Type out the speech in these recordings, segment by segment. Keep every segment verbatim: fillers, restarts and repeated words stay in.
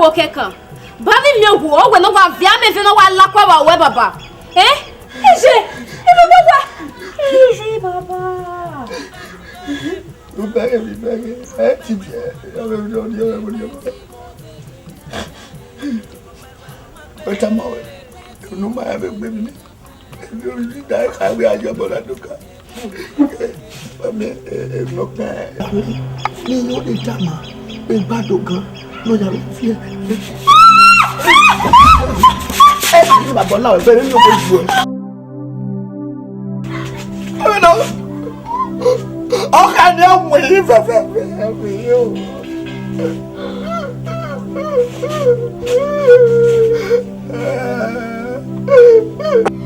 Okẹkan, ba vbe miẹn owo, ọ wẹ ne ọ wa viọ amẹ ẹvbo ne ọ wa la kua vbe aro ẹre baba. Eh? Iye, ẹ baba wa. Iye baba. U bẹghe, u bẹghe. Ẹ ti biẹ, ọ vbe rhie, ọ rhie, ọ rhie. Ọ tama wẹ, unu ma ya vbe gbe mẹ. Unu da kha wẹ ayọ bọ la do ka. Mami, ẹ, ẹ, nọ kan. Mami, ne iyẹn ọ de tama, egbe Adogan, ne ọ ya vbe fiẹ. Ẹ, ẹ, ẹ, baba na, ẹ, ẹ, ẹ, ẹ, ẹ. Ọmọ na, ọ kha ne ọ mu yi fẹfẹfẹ, ẹ, ẹ, ẹ, ẹ.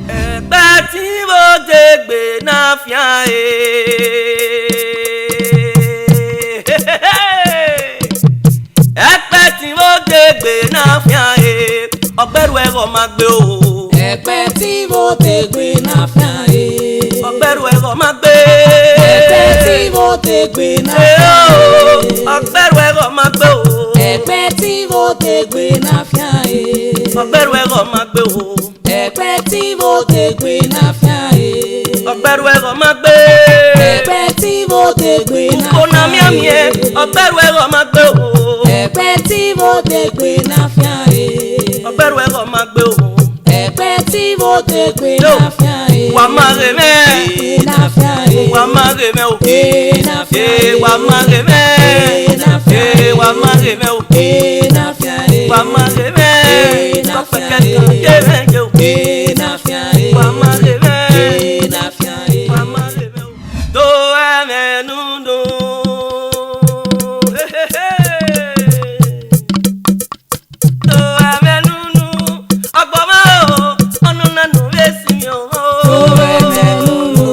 Ẹkpẹtin vbe odegbe ne afian e. Ẹkpẹtin vbe odegbe ne afian e. Ọgberhu ẹghẹ ọ ma gbe o. Ẹkpẹtin vbe odegbe ne afian e. Ọgberhu ẹghẹ ọ ma gbe. Ẹkpẹtin vbe odegbe ne afian e. Ọgberhu ẹghẹ ọ ma gbe o. Ẹkpẹtin vbe odegbe ne afian e. Ọgberhu ẹghẹ ọ ma gbe o. Ẹkpẹtin vbe odegbe ne afian e. Ọgberhu ẹghẹ ọ ma gbe. Ẹkpẹtin vbe odegbe ne afian e. Uko na mianmian, ọgberhu ẹghẹ ọ ma gbe o. Ẹkpẹtin vbe odegbe ne afian e. Ọgberhu ẹghẹ ọ ma gbe o. Ẹkpẹtin vbe odegbe ne afian e. Wa ma ghe mwẹ. E ne afian e. Wa ma ghe mwẹ o. E ne afian e. Wa ma ghe mwẹ. E ne afian e. Wa ma ghe mwẹ o. E ne afian e. Wa ma ghe mwẹ. E ne afian e. Tọpẹkẹ kan ye mwẹ ye o. E ne afian e. Wa ma ghe mwẹ. E ne afian e. Wa ma ghe mwẹ o. Do ẹmwẹ nunu. He, he, he. Do ẹmwẹ nunu, ọgbọmwa o, ọnọna ne ọ vbe sinmwi ọmwa o. Do ẹmwẹ nunu.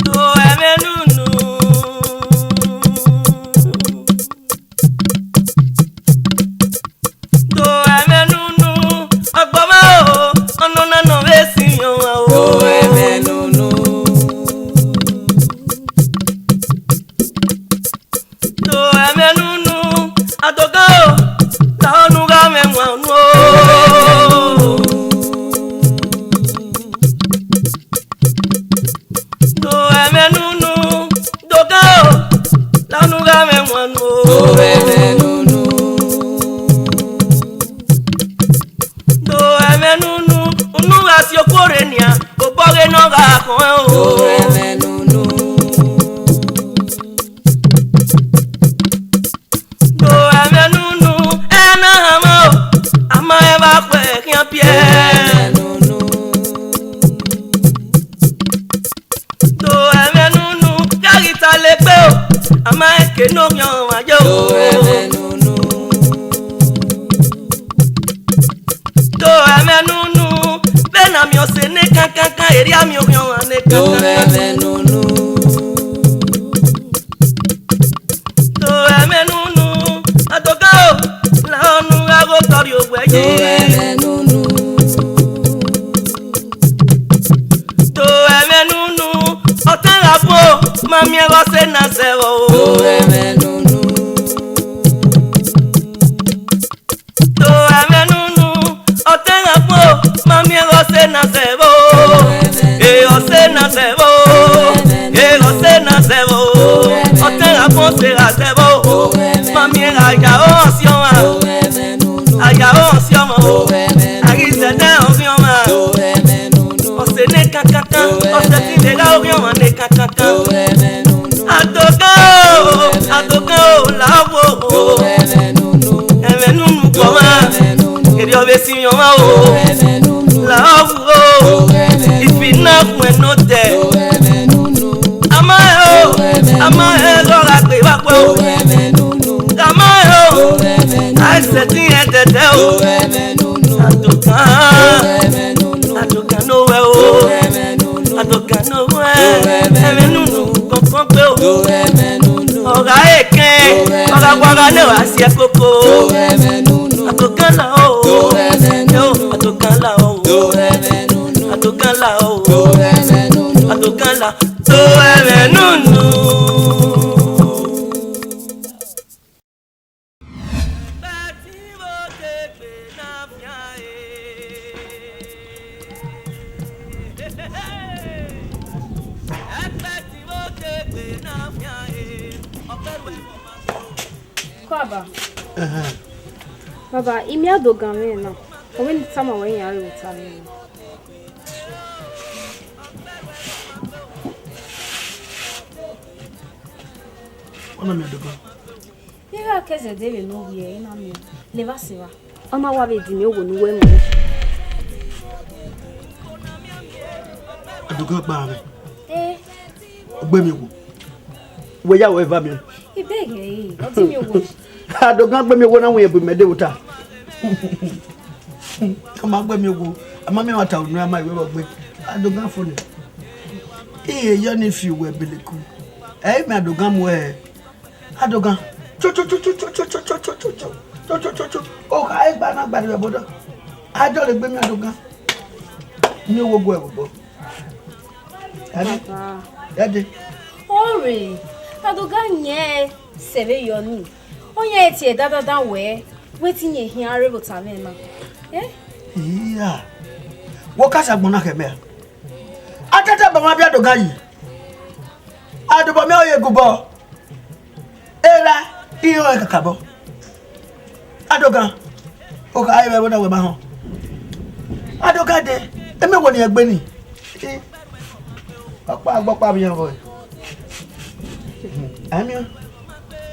Do ẹmwẹ nunu. Do ẹmwẹ nunu, ọgbọmwa o, ọnọna ne ọ vbe sinmwi ọmwa o. Do ẹmwẹ nunu. Do ẹmwẹ nunu, Adogan o, lahọ ne u gha mwẹ ẹwaẹn unu o. Do ẹmwẹ nunu, Adogan o, lahọ ne u gha mwẹ ẹwaẹn unu o. Do ẹmwẹ nunu. Do ẹmwẹ nunu, unu gha si okuo rre nian, obọ ghe ne ọ gha khọn o. Do ẹmwẹ nunu. Do ẹmwẹ nunu, ẹ na hanmwa o, a ma rẹn vbe akhuẹ khian biẹ. Do ẹmwẹ nunu, ya ghi ta le egbe o, a ma rẹn ke ne orhiọn ọmwa ye o. Do ẹmwẹ nunu. Do ẹmwẹ nunu, vbene a miẹn ọse ne kankankan, erriọ a miẹn orhiọn ọmwa ne kankankan. Do ẹmwẹ nunu. Do ẹmwẹ nunu, Adogan o, lahọ ne u gha ghe otọ rrie owẹ ye. Do ẹmwẹ nunu. Do ẹmwẹ nunu, ọtẹn gha bun o, ma miẹn ghe ọse na zẹ vbọ o. Do ẹmwẹ nunu. Do ẹmwẹ nunu, ọtẹn gha bun o, ma miẹn ghe ọse na zẹ vbọ o. E ọse na zẹ vbọ o. E ọse na zẹ vbọ o. Ọtẹn gha bun ọse gha zẹ vbọ o. Ma miẹn ghe aya ọmwa si ọmwa. Aya ọmwa si ọmwa o. A ghi zẹdẹ ọmwa si ọmwa. Ọse ne kankankan, ọse ti vbe gha orhiọn ọmwa ne kankankan. Adogan o, Adogan o, la wo o. Ẹmwẹ nunu kọ ọmwa, erriọ vbe sinmwi ọmwa o. La wo o, ifi na khuẹn nọ dẹ. A ma rẹn o, a ma rẹn ghe ọ gha gbe vbe akhuẹ o. A ma rẹn o, a i sẹtin rẹn dẹdẹ o. Adogan, Adogan ne owẹ o. Adogan ne owẹ, ẹmwẹ nunu kọnkọn gbe o. Ọ gha re kẹn, ọ gha wa gha ne wa si ẹkoko. Adogan la o, Adogan la o, Adogan la o, Adogan la, do ẹmwẹ nunu. Kọ aba. Ẹhẹn. Baba, I miẹn Adogan mwẹ na. Ọ wẹ ne I tama wẹ iran rre vbe ota mwẹ na. Ọ na miẹn Adogan. Ighe a ke zẹdẹ vbe ne u rhie ẹre na miẹn, levba sẹ evba. Ọ ma wa vbe dinmwi owo ne uwẹ mu. Adogan kpa mwẹ. Eh. Ọ gbe mwẹ owo. Wẹ ya wẹ eva miẹn. Ibẹghe ẹre, ọ dinmwi owo. Adogan gbe mwẹ owo na wẹ bu mẹ de vbe ota. Ọ ma gbe mwẹ owo. A ma miẹn ọmwa ta unu, a ma iwẹ vbe ọ gbe. Adogan fo nẹ. Iye yọ ni fi uwẹ beleku. Ẹ i mẹ Adogan mu ẹ. Adogan. Cho, cho, cho. Okha egba na gba rre obodọ. A dọlegbe miẹn Adogan. Miẹn owo guẹ vbe obọ. Ẹdẹ. Baba. Ẹdẹ. Ọre, Adogan yẹn sẹ vbe yọ ni. Ọ yẹn tie dandandan wẹ, wẹ te iyẹn khian rre vbe ota mwẹ na. Eh? Iya. Wẹ ọ ka sa agbọn na khẹ mẹ a? A tata ba mwa biẹ Adogan yi. Adobọ mẹ ọ ye gubọ. Erha, iran kakabọ. Adogan, okha ẹmwẹ vbọ na wẹ ma họn. Adogan dee, emẹ wẹ ne irẹn gbe ni. Ọkpa agbọkpa vbe iran vbọ. Amiọn.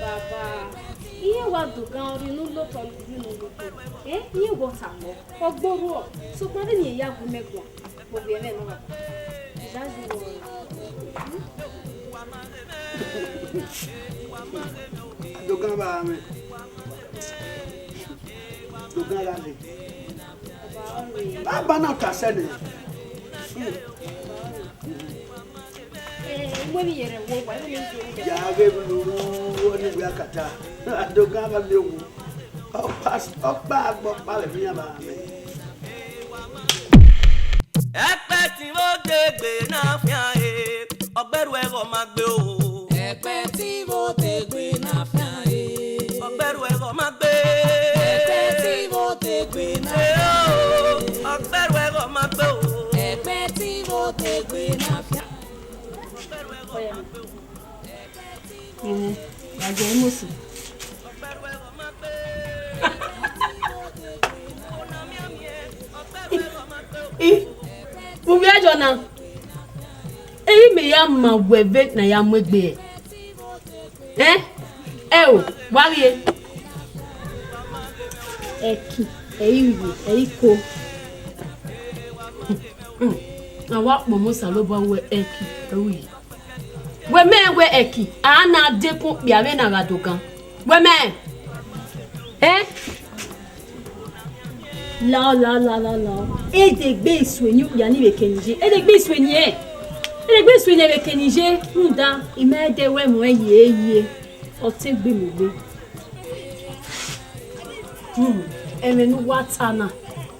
Baba, iye wa Adogan ọrri ne u lotọ ne u gbe unu lotọ. Eh, iye wọ ta mọ, ọ gbe orhuọ, sokpan vbene irẹn ya gu mẹ guan. Mo gbe ẹmwẹ nọ. Iyayi wọ. Adogan vbe mwẹ. Adogan gha rre. Baba na ta sẹ nẹ. Eh, mo ni yẹrẹ wo wa, mo ni yẹrẹ. Ya ghe vbe unu ọni wẹ akata. Adogan vbe mwẹ owo. Ọkpa, ọkpa agbọkpa vbe iran vbe mwẹ. Ẹkpẹtin vbe odegbe ne afian e, ọgberhu ẹghẹ ọ ma gbe o. Ẹkpẹtin vbe odegbe ne afian e. Ọgberhu ẹghẹ ọ ma gbe. Ẹkpẹtin vbe odegbe ne afian e. Ọgberhu ẹghẹ ọ ma gbe o. Ẹkpẹtin vbe odegbe ne afian e. Ẹhẹn, wa jẹ imosi. I, I, mu vbe ẹjọ na. Eri mẹ ya ma wẹ vbe na ya mu egbe ẹre. Ẹn? Ẹ o, wa rrie. Ẹki, ẹ i rrie, ẹ i ko. A wa kpọnmwẹ Osanobua wẹ ẹki, ẹ i rrie. Wẹ mẹ wẹ ẹki, a na dekun okpia vbe na gha dogan. Wẹ mẹ. Ẹn? Lao, lao, lao, lao, lao. Edegbe isuẹn okpia ni vbe kẹ ne I ye. Edegbe isuẹn ẹre. Edegbe isuẹn ẹre vbe kẹ ne I ye. Rhunmwuda, I ma ẹdẹ wẹ ẹmwẹ ye ye. Ọ te gbe mu gbe. Hmm, ẹmwẹ ne uwa ta na,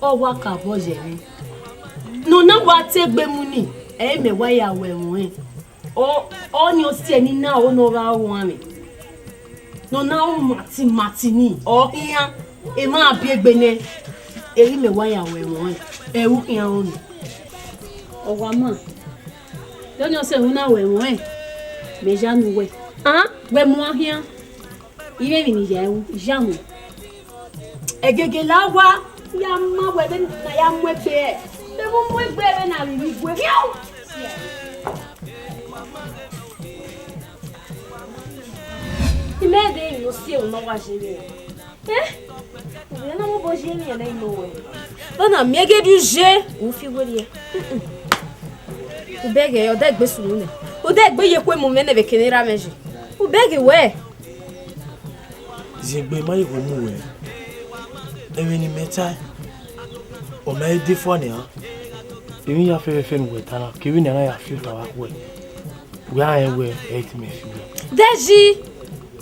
ọ wa ka obọ ye mwẹ. Ne ọ na wa te gbe mu ni, ẹ i mẹ wa ya wẹ ẹmwẹ. Ọ, ọni ọ si ẹre ne I na ro ne ọ gha ru uwanmwẹ. Ne ọ na ru mati mati ni, ọ khian, emwa biẹ egbe nẹ, eri mẹ wa ya wẹ ẹmwẹ, ẹ i ru khian ọnii. Ọ wa ma, de ọni ọ sẹ ẹre na wẹ ẹmwẹ, mẹ ya nu wẹ. A, wẹ mu a khian. Irẹn emwi ne I ya ru, I ya mu. Ẹgege la wa, ya ma wẹ vbe na ya mu egbe ẹre. Vbe mu mu egbe ẹre na rhirhi gue khian. Imẹ de emwi ne ọ si ẹre ne ọ wa ye vbe. Eh? Ovbi na mu obọ ye emwi ẹre ne I nọ wẹ. Vbọ na miẹn ghe do ye, u fi werriẹ. U bẹghe, ọ dẹ gbe sunu nẹ. U dẹ gbe ye ekhue mu mwẹ nẹ vbe kene erha mwẹ ye. U bẹghe wẹ. Ziengbe ma ye ekhue mu wẹ. Ẹmwẹ ne imẹ tae, ọ ma he de fua nian. Emwi ya fẹfẹfẹ ne uwẹ ta na, kevbe nian na ya fi ota vbe akhuẹ. Wẹ a rẹn wẹ ẹ i te mẹ fi wẹ. Dẹzi,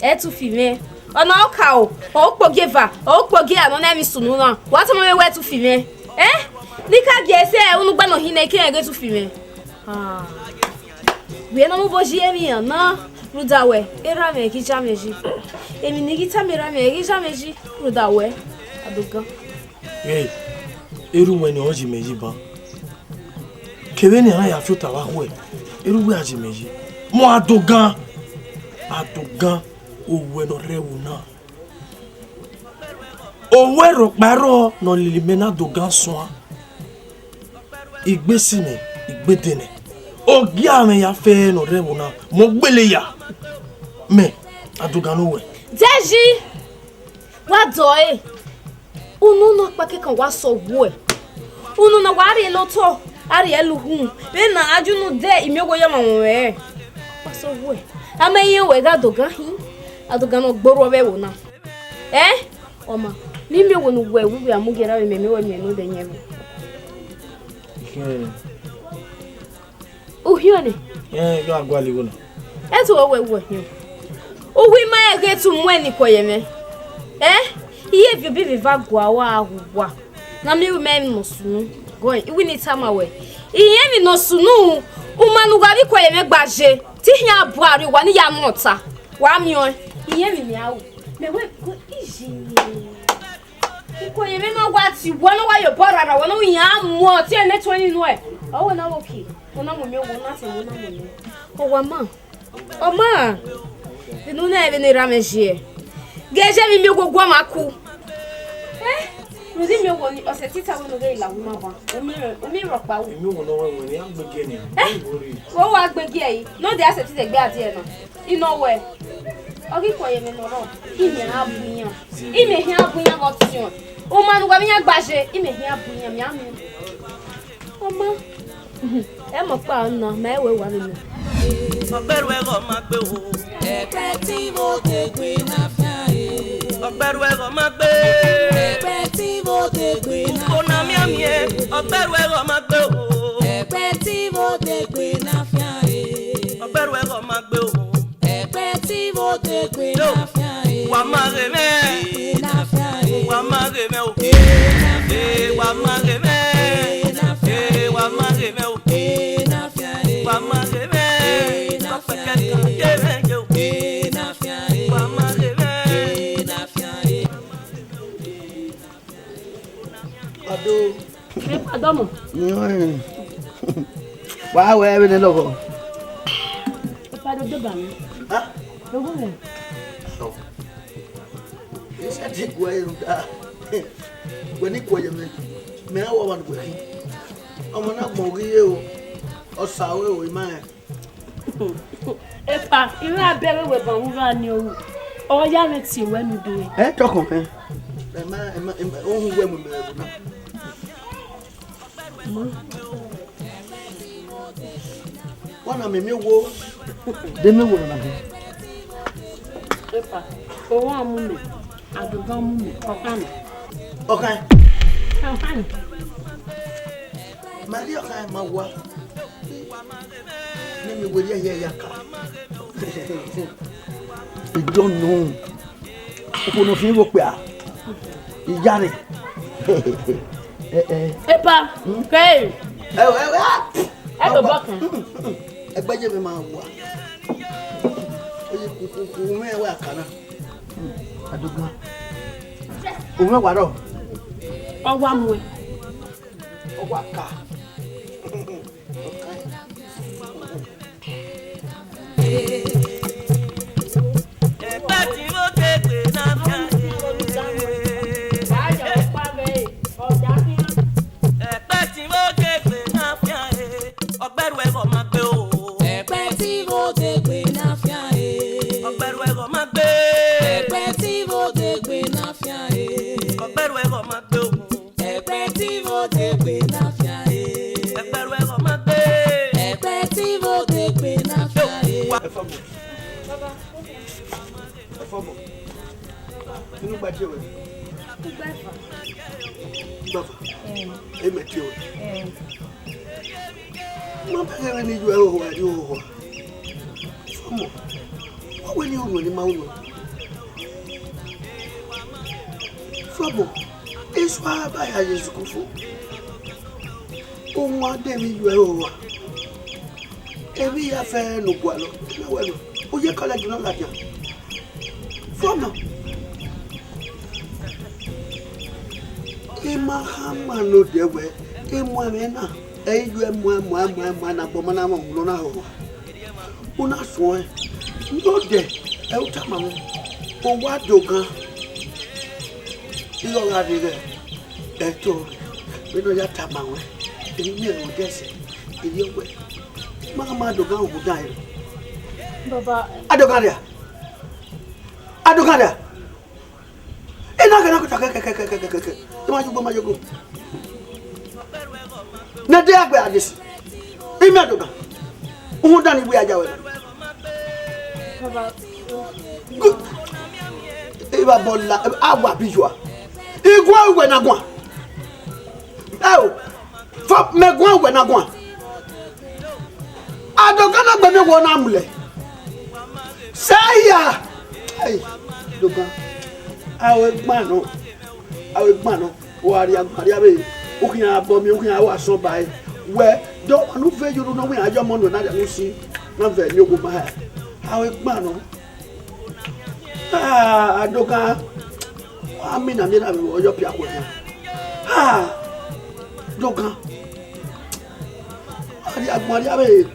ẹ i tu fi mwẹ. Ọna ọ ka o, ọ ukpogieva, ọ ukpogieva ne ọ na emwi sunu na. Wa tama mwẹ wẹ ẹ i tu fi mwẹ. Eh? Ne I ka gie ẹse unu gba nọ hin nẹ, I ke rẹn ghe tu fi mwẹ. Ah. Wẹ ne ọ mu obọ ye emwi iran na, rhunmwuda wẹ, erha mwẹ ghi ja mwẹ yi. Emwi ne I ghi tama erha mwẹ ghi ja mwẹ yi, rhunmwuda wẹ, Adogan. Ẹ, erha uwẹ ni ọ ye mẹ yi ban. Kevbe nian na ya fi ota vbe akhuẹ, erha uwẹ a ye mẹ yi. Mọ Adogan, Adogan. Owẹ ne ọ rre ẹvbo na, owẹ rhọkpa rrọọ ne ọ lele imẹ na do gan suan. Igbe si mwẹ, igbe de nẹ. Ọ gia mwẹ ya fẹ ne ọ rre ẹvbo na, mẹ ọ gbele ya. Mẹ, a do gan ne owẹ. Deji, wa dọe. Unu nọ kpẹkẹkan wa sẹ owẹ. Unu nọ wa rhie lotọ, a rhie lẹ uhunmwu. Vbene a yu unu dẹ imiogho ye ọmwa mwẹ. Wa sẹ owẹ. A ma rẹn wẹ gha do gan hin, a do gan ne ọ gbe orhu vbe ẹvbo na. Ẹ, ọ ma, ne imiogho ne uwẹ wu vbe a mu gie ra vbe mẹ, mẹ wẹ miẹn ne odẹ yẹn vbe. Ikẹẹn. U hiọn nẹ? Ẹ, yọ a gualọ igho na. Ẹ tu wẹ wẹ hiọn. Uwu ima ẹghẹ tu mu ẹn ni kọ ye mwẹ. Ẹ, iye viọ bi vbe va gua wa hu wa. Na miẹn emwi mẹ emwi ne ọ sunu. Gọe, iwinna tama wẹ, irẹn emwi ne ọ sunu, u ma ne uwa vbe kọ ye mwẹ gba ye. Te I khian bu arre uwa ne I ya mu ọta. Wa miẹn ọẹn. Irẹn emwi mẹ a ru. Mẹ wẹ, iye. Ikọ ye mwẹ na wa ti wẹ ne wa ye obọ rara, wẹ ne u yan mu ọtẹn ne tuẹn ni nuẹ. Ọ wẹ na wo ki, wẹ na mu miẹn, wẹ na sẹ, wẹ na mu miẹn. Ọ wa ma. Ọ ma. Vbene u na vbe ne erha mwẹ ye. Ghe je vbe imiogho guan ma ku. Eh? Rhunmwuda imiogho ni, ọsẹ tita wẹ ne u ghe la wu ma ba. U miẹn, u miẹn rhọkpa wu. Imiogho ne ọ wẹ wẹ ne a gbe gie nian. Eh? Wẹ wa gbe gie yi. Ne ọ dia sẹ tita egbe a die na. I nọ wẹ, ọ ghi kue ye mwẹ ne ọ rrọọ, imẹ a bu iran, imẹ khian bu iran vbe ọtiọnrẹn. Uma ne uwa vbe iran gba ye, imẹ khian bu iran, mẹ a miẹn. Ọ ma, ẹ mọ kpa na, mẹ wẹ wa vbe nọ. Ọgberhu ẹghẹ ọ ma gbe o. Ẹgbẹ te I vbe odegbe ne afian re. Ọgberhu ẹghẹ ọ ma gbe. Ẹgbẹ te I vbe odegbe ne afian re. Uko na mianmian, ọgberhu ẹghẹ ọ ma gbe o. Ẹgbẹ te I vbe odegbe ne afian re. Ọgberhu ẹghẹ ọ ma gbe o. Ẹgbẹ te I vbe odegbe ne afian re. Wa ma ghe mwẹ. Ne afian re. Wa ma ghe mwẹ o. Ne afian re. Wa ma ghe mwẹ. Ne afian re. Wa ma ghe mwẹ o. Ne afian re. Wa ma ghe mwẹ. Ne afian re. Wa ma ghe mwẹ. Ne afian re. Wa ma ghe mwẹ. Ne afian re. Ado. Epa dọmọ. Wa wẹ vbene lọghọ. Epa do deba mi. Ah? Dogo rẹ. Isa ti kue ru da. Wẹ ni kue ye mẹ. Mẹ na wa wa nu wẹ. Ọmọ na gbọn ghi ye o. Ọ sa ore o, ima rẹn. Epa, I mwẹ abẹ vbe wẹ ban ru gha ni oru. Ọ ya mwẹ tie wẹ ne u do re. Ẹ tọkọn mẹ. Ẹ ma, ẹ ma, ẹ ma, ohun wẹ mu mẹ ẹvbo na. Wa na mẹ miẹn owo. De miẹn owo na. Epa, owa mu mẹ, adogan mu mẹ, ọkhan mẹ. Ọkhan. Ọkhan. Ma ghi ọkhan ma wa. Ne mi wẹ ya ya ka. I don't know. Okhuo ne ọ fian vbe okpia, iyare. Eh, eh. Epa, ke. Ẹ, ẹ, ẹ, ah! Ẹ do bọ kan. Ẹgbẹjẹ mẹ ma wa. Oye, ku, ku, ku, u mwẹ wa ka na. Adogan. U mwẹ wa rọ. Ọ wa mu ẹ. Ọ wa ka. Ẹgbẹ te I vbe odegbe ne afian re. Ẹgbẹ te I vbe odegbe ne afian re. Ọgberhu ẹghẹ ọ ma gbe o. Ẹgbẹ te I vbe odegbe ne afian re. Ọgberhu ẹghẹ ọ ma gbe. Ẹgbẹ te I vbe odegbe ne afian re. Ọgberhu ẹghẹ ọ ma gbe o. Ẹgbẹ te I vbe odegbe ne afian re. Ẹgbẹrhu ẹghẹ ọ ma gbe. Ẹgbẹ te I vbe odegbe ne afian re. Ẹ fọbọ. Ẹ fọbọ. Inu gba tie wẹ? Igba eva. Igba eva. Eh. Emẹ tie wẹ? Eh. Ma bẹghe vbene I yu ẹre hoho, a yu hoho. Fọmọ, ọ wẹ ne I ru nuẹn ne I ma ru nuẹn. Fọmọ, esu a ba ya ye ezuku fo. Owan de vbe yu ẹre hoho a. Emwi ya fẹ ne u gualọ, ne wẹ nọ, u ye kọlẹgi nọ ladian. Fọmọ, I ma khama ne odẹ wẹ, emuamwẹ na, ẹ i yu ẹmuamwẹ, muamwẹ, muamwẹ na gbọmọ na mwẹ unu na hoho. U na suẹn, ne odẹ, ẹ u tama mwẹ. Owa Adogan, ighẹ ọ gha rre ghẹ, ẹto, vbene ọ ya tama ruẹ, emwi miẹn ruẹ odẹ ẹsẹ, erriọ wẹ, ma ma Adogan hu dan ẹre. Baba. Adogan dia, Adogan dia. Ena ghe na kota kẹkẹkẹkẹkẹkẹ. Ima yogbo, ima yogbo. Ne de agbe adesi. Ima Adogan. Uhun dan ni iwe aja wẹ. Baba. Good. Iba bọla, awa bi yua. Igua uwẹ na guan. Ẹ o. Fa mẹ guan wẹ na guan. Adogan na gbẹn miẹn wẹ na mulẹ. Sẹ ya. Ai, Adogan. Aro egban nọ. Aro egban nọ. Wa rria gba rria vbe. U khian bọ miẹn, u khian wa sọn ba ẹre. Wẹ, dọ wa nu ve yuru nọ, wẹ a yọ ọmọ nọ na rria nu si. Na vẹ miẹn owo ma ha. Aro egban nọ. Ah, Adogan. Wa mina mina vbe ọyọ pia khuẹ na. Ah, Adogan. Arria gbọn arria vbe.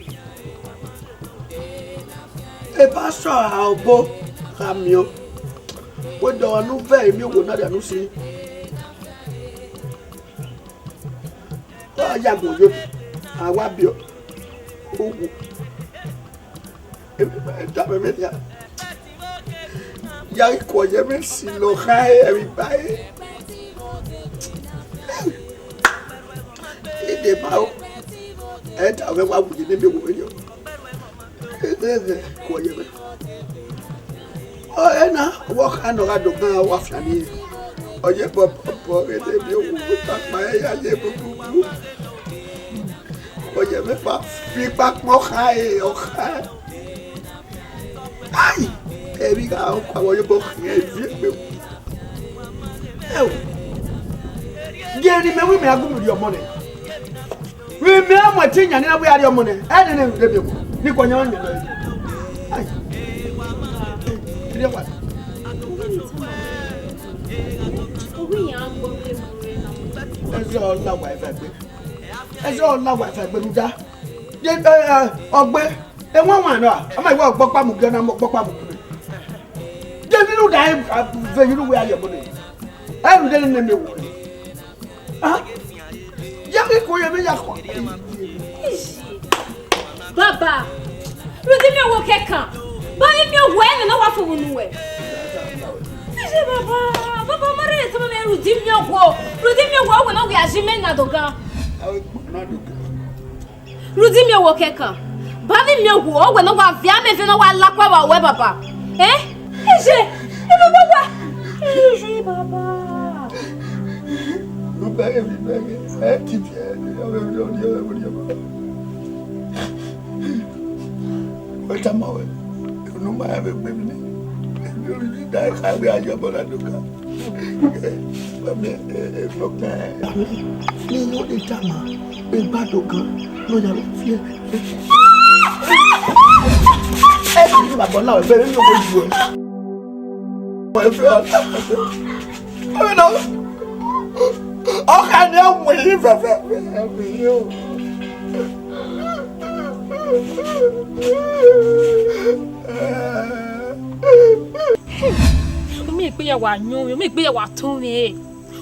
Eba sọ obo kha miẹn. Wẹ dọ ọmọ nu ve emiowo na rria nu si. Ọ ya gu yo, a wa biọ. Owu. Emwi ma tama mwẹ nian. Ya ghi kuọ ye mwẹ si lọ kha ẹre, emwi ba ẹre. Ide ma o. Ẹ da mwẹ wa wuye ne Emiowo vberriọ. Gheghe, kuọ ye mwẹ. Ọ, ena, ọvbokhan ne ọ gha do gan, ọ wa fian ni. Ọ ye bọbọbọ, ghẹ ne Emiowo wẹ kpakpa ẹre ya ye bububu. Kuọ ye mwẹ fa fi kpakpa ọkhan ẹre, ọkhan. Ai! Emwi gha kpa vbe ọ ye obọ khian eviẹn egbe. Ẹo, gie ne imẹ wẹ imẹ a gu mwẹ rhie ọmọ nẹ. Vbe imẹ a mu ẹtin yan ne a wẹ a rhie ọmọ nẹ, ẹ nene rhie miẹn ọmọ, ne I kue ọyẹnmwẹ miẹn nọ. Ai, rhie wa. Ẹzọ la wa eva egbe. Ẹzọ la wa eva egbe rhunmwuda. Ye, ẹ, ẹ, ọgbe, ewanwan nọ, ọ ma wẹ ọgbọkpa mu gie ọ na mu ọgbọkpa mu gie. Gie ne u da vẹ ye ne uwẹ a rhie ọmọ nẹ. Ẹ rhunmwuda nene Emiowo. Ah, ya ghi kue ye mwẹ ya khuan. Baba, rhunmwuda Emiowo kẹkan. Ba Emiowo ẹnẹ ne ọ wa fo vbe unu wẹ. Iye baba, baba, ma rhie tama mwẹ rhunmwuda Emiowo. Rhunmwuda Emiowo wẹ ne ọ wia zi mẹ na Adogan. Rhunmwuda Emiowo kẹkan. Ba Emiowo, ọ wẹ ne ọ wa viọ amẹ ẹvẹn ne ọ wa la kua vbe aro ruẹ baba. Eh? Iye, iye baba. Iye baba. Ubẹghe, ubẹghe. Ẹ ti fi ẹ, ẹ, ẹ, ẹ, ẹ, ẹ, ẹ, ẹ, wẹ tama wẹ, unu ma ya vbe gbe emwi nẹ. Emwi ọre I da kha wẹ a ye ọmọ na do ka. Ẹ, ẹ, ẹ, ẹ, ẹ, ẹ, ẹ, ne I yo de tama, egbe Adogan, ne ọ ya vbe fi ẹ. Ẹ, ẹ, ẹ, baba ọna, ẹ, ẹ, ẹ, ẹ, ẹ, ẹ, ẹ, ẹ, ẹ, Ọkhan ne ọ wẹ yi fẹfẹ. U miẹn egbe ya wa yọn mwẹ, u miẹn egbe ya wa tọn mwẹ.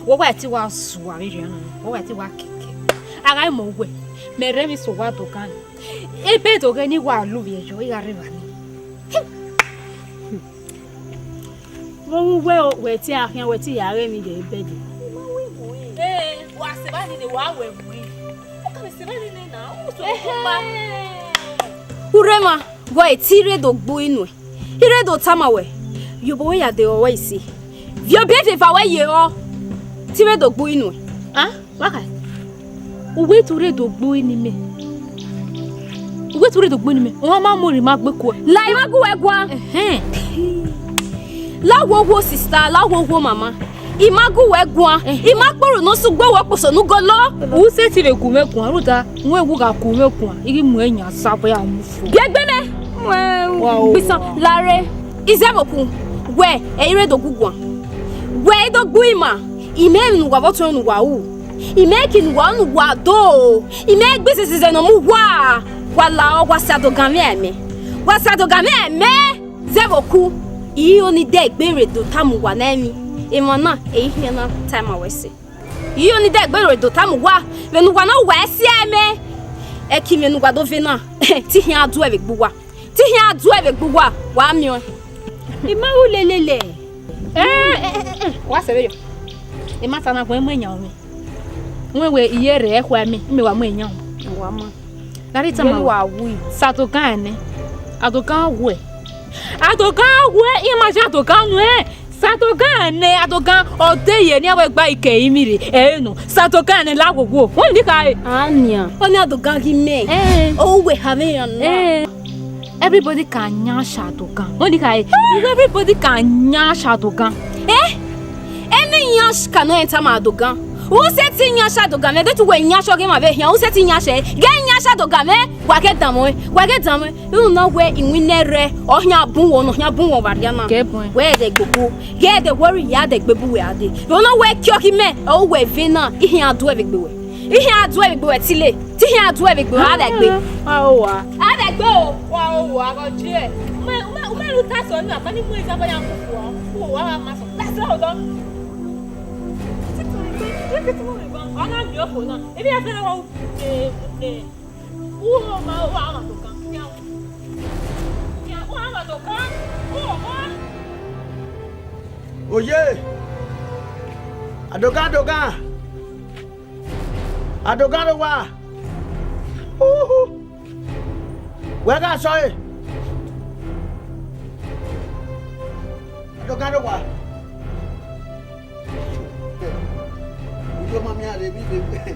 Wẹ wa te wa zua vbe rriọ na, wẹ wa te wa kẹkẹ. A gha mọ wẹ, mẹ rẹ emwi sẹ owa Adogan. Ebe do ghẹ ne I wa lu vbe ẹyọ, I gha rre evba nii. Vbe uwu wẹ, wẹ te a khian, wẹ te ya ghe emwi ye bed. Ee, wa sẹ evba nii, wa wẹ mu. U ka vbe sẹ evba nii na, u so ko pa. Urremwa, wẹ te I rre do gbe inu ẹn. I rre do tama wẹ, ye obọ wẹ ya de ọre ise. Viọ obọ ẹfe eva wẹ ye ọ, te I rre do gbe inu ẹn. Ah? Wa kha, uwẹ te u rre do gbe inu mẹ. Uwẹ te u rre do gbe inu mẹ. Ọmwa ma mu rhie ima gbe kuẹ. La ima gu wẹ guan. Ẹhẹn. La wo wo sister, la wo wo mama. Ima gu wẹ guan. Ẹhẹn. Ima kporo ne ọ sẹ ugbo wẹ kposo ne u golo. U sẹtin vbe gu mwẹ guan, rhunmwuda, wẹ u gha gu mwẹ guan, I ghi mu ẹn yan sa vbe a mu fo. Biẹ egbe mẹ. Wa o. Gbisan, la rre. Izẹvbokhu, wẹ, ẹ i rre do gu guan. Wẹ i do gbe ima, I mẹ emwi ne uwa vbe ọtuẹn ne uwa ru. I mẹ eki ne uwa ru ne uwa do. I mẹ gbe izẹzẹzẹ ne ọ mu uwa. Wa la ọ, wa sa Adogan mwẹ a mẹ. Wa sa Adogan mwẹ a mẹ, Izẹvbokhu. Iro ni dẹ egbe rre do tama uwa ne emwi, emwa na, ẹ i khian na tama wẹ sẹ. Iro ni dẹ egbe rre do tama uwa, vbene uwa na wa ẹse ẹmẹ, ẹki mwẹ ne uwa do ve na, te I khian duẹ vbe egbe uwa, te I khian duẹ vbe egbe uwa, wa miẹn ọẹn. I ma ru lelele. Ẹ, ẹ, ẹ, ẹ, wa sẹ vberriọ. I ma ta na guẹ, I mu eyan mwẹ. Wẹ wẹ, I ye rre ẹkhua mẹ, I mẹ wa mu eyan. Wa ma. Gari tama wa wi. Sadogan nẹ. Adogan wẹ. Adogan wẹ, I ma ya Adogan nuẹn. Sadogan nẹ, Adogan, ọ de ye ne a wẹ gba ikẹ imi rre, ẹ nọ. Sadogan nẹ la wowo. Wẹ ni kha re? Ania. Ọ ni Adogan ghi mẹ. Eh. Ọ wẹ ha vbe yan na. Eh. Everybody can nyash Adogan. Wẹ ni kha re? Everybody can nyash Adogan. Eh? Any nyash cannot enter my Adogan. Who said ti nyash Adogan? Mẹ de tu wẹ nyash ọghe ma vbe hian. Who said ti nyash? Ghe nyash Adogan mẹ. Wa ghe danmwẹ. Wa ghe danmwẹ. Unu na wẹ iwinna rẹ, ọ khian bun wọ, ọ khian bun wọ vbe arria na. Kẹ bun. Wẹ ẹdẹ gbogbo, ghẹ ẹdẹ wọrri ya ẹdẹ gbe bu wẹ a dee. Vbe ọ na wẹ kiọki mẹ, ọ wẹ ve na, I khian duẹ vbe egbe wẹ. I khian duẹ vbe egbe wẹ tile, te I khian duẹ vbe egbe wẹ, a vbe gbe. Wa o wa. A vbe gbe o. Wa o wa, gọ jiẹ. Ume, ume, ume lu ta sọ ni, a ma ni mu iza bọ ya mu fua. Wa wa ma sọ. That's all done. Titi ni gbe, titi ni gbe. Ọ na miẹn ofo na. Ebi ya fẹ na wa u, eh, eh. Oye! Adogan, Adogan! Adogan rre owa! Uhu! Wẹ gha sọe! Adogan rre owa! Uyo ma miẹn rre vbe ibe. Eh,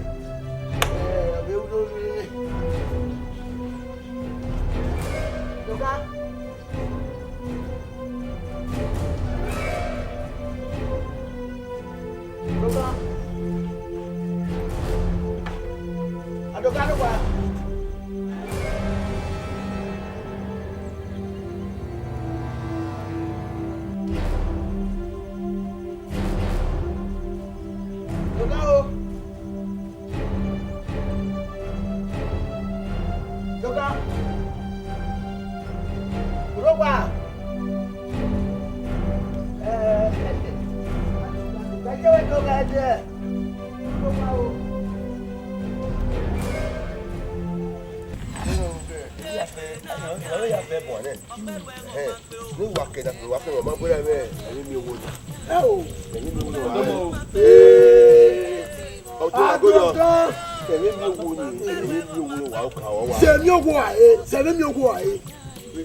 ọ vbe ru rere. Doga. Doga. Adoga, Doga. Doga o. Doga. Rogba. Eh, ẹ jẹ wẹ Doga ẹ jẹ. Rogba o. Ẹ ya fẹ, ẹ ya fẹ bọ nẹ. Ẹhẹn. Ne uwa kẹ na, uwa kẹ, wa ma bọ ya mwẹ, ẹmwẹ imi owo na. Ẹo. Ẹmwẹ imi owo na. Ee. Ọ to agodo. Ẹmwẹ imi owo ni, ẹmwẹ imi owo ni wa ka wa wa. Sẹ emwi owo a re, sẹ emwi owo a re.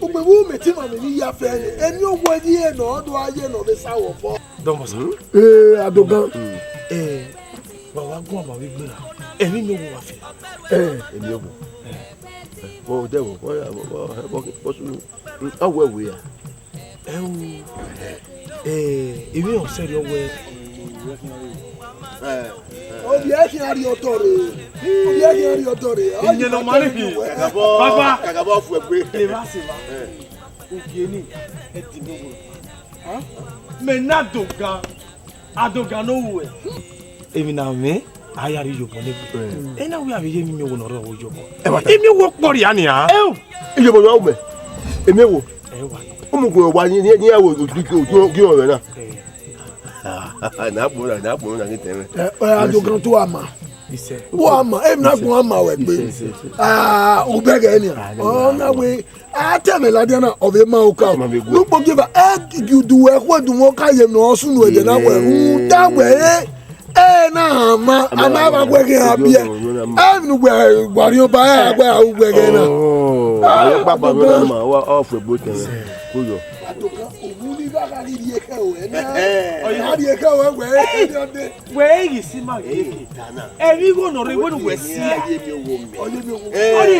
Ugbẹn vbe mẹ te ma mẹ ni ya fẹ nẹ, emwi owo ẹre nọ, ọ do a ye nọ vbe sa wọ fọ. Dọmọ sa. Ee, Adogan. Ee, wa wa guan ma vbe gbe na. Emwi imi owo wa fẹ. Ee. Emwi owo. Vbọ odẹ vbọ, vbọ, vbọ, vbọ, vbọ sunu. Ọ wẹ wẹ ya. Ẹo, eh, emwi ọ sẹrriọ wẹ. Ovbi ẹ khian rhie otọ rre. Ovbi ẹ khian rhie otọ rre. Iye nọ ma ni bi. Baba. Kakabọ fu ẹgbe. Eva se va. Ugie ni, ẹ di mi owo. Mẹ na Adogan. Adogan ne ọ ru ẹ. Emwi na mwẹ, a ya rhie iyobọ ne egbe. Ena wẹ a vbe ye emwi imi owo ne ọ rre ọvbo iyobọ. Imi owo kpọria nia. Ẹo. Iyobọ ne ọ mẹ. Emi owo. Ẹ wa. Umu gun wa ni, ni, ni a wo gi ọmọ na. Na bo na, na bo na ni tẹmẹ. Ẹ, ẹ, Adogan tu ama. Isẹ. Wa ama, emwi na gun ama wẹ gbe. Isẹ, isẹ, isẹ. Ah, ubẹgẹ nia. Ọ na wẹ. A te ẹmwẹ ladian na, ọ vbe ma oka o. Ma vbe gu. Ne ukpogiefa, ẹ gi udu wẹ, khu edu mwẹ oka ye emwi ne ọ sunu ẹdẹ na wẹ, rhunmwuda wẹ, ẹ, ẹ na hama, a ma vba wẹ ghe a biẹ. Ẹ vbe ne uwẹ wa rhiọn ba, ẹ a wẹ a ru wẹ ghe na. Oh, ayọ kpakpa vbe na ma, ọ fu egbe tẹn. Ko yọ. Adogan, owu ni gha gha rhie khẹ o, ẹ na. Ẹ, ẹ. Ọ ya rhie khẹ o, ẹ wẹ, ẹ, ẹ, ẹ. Wẹ i ghi si ma ghe. Emwi igho nọ rre wẹ ne uwẹ si a. Ọ ni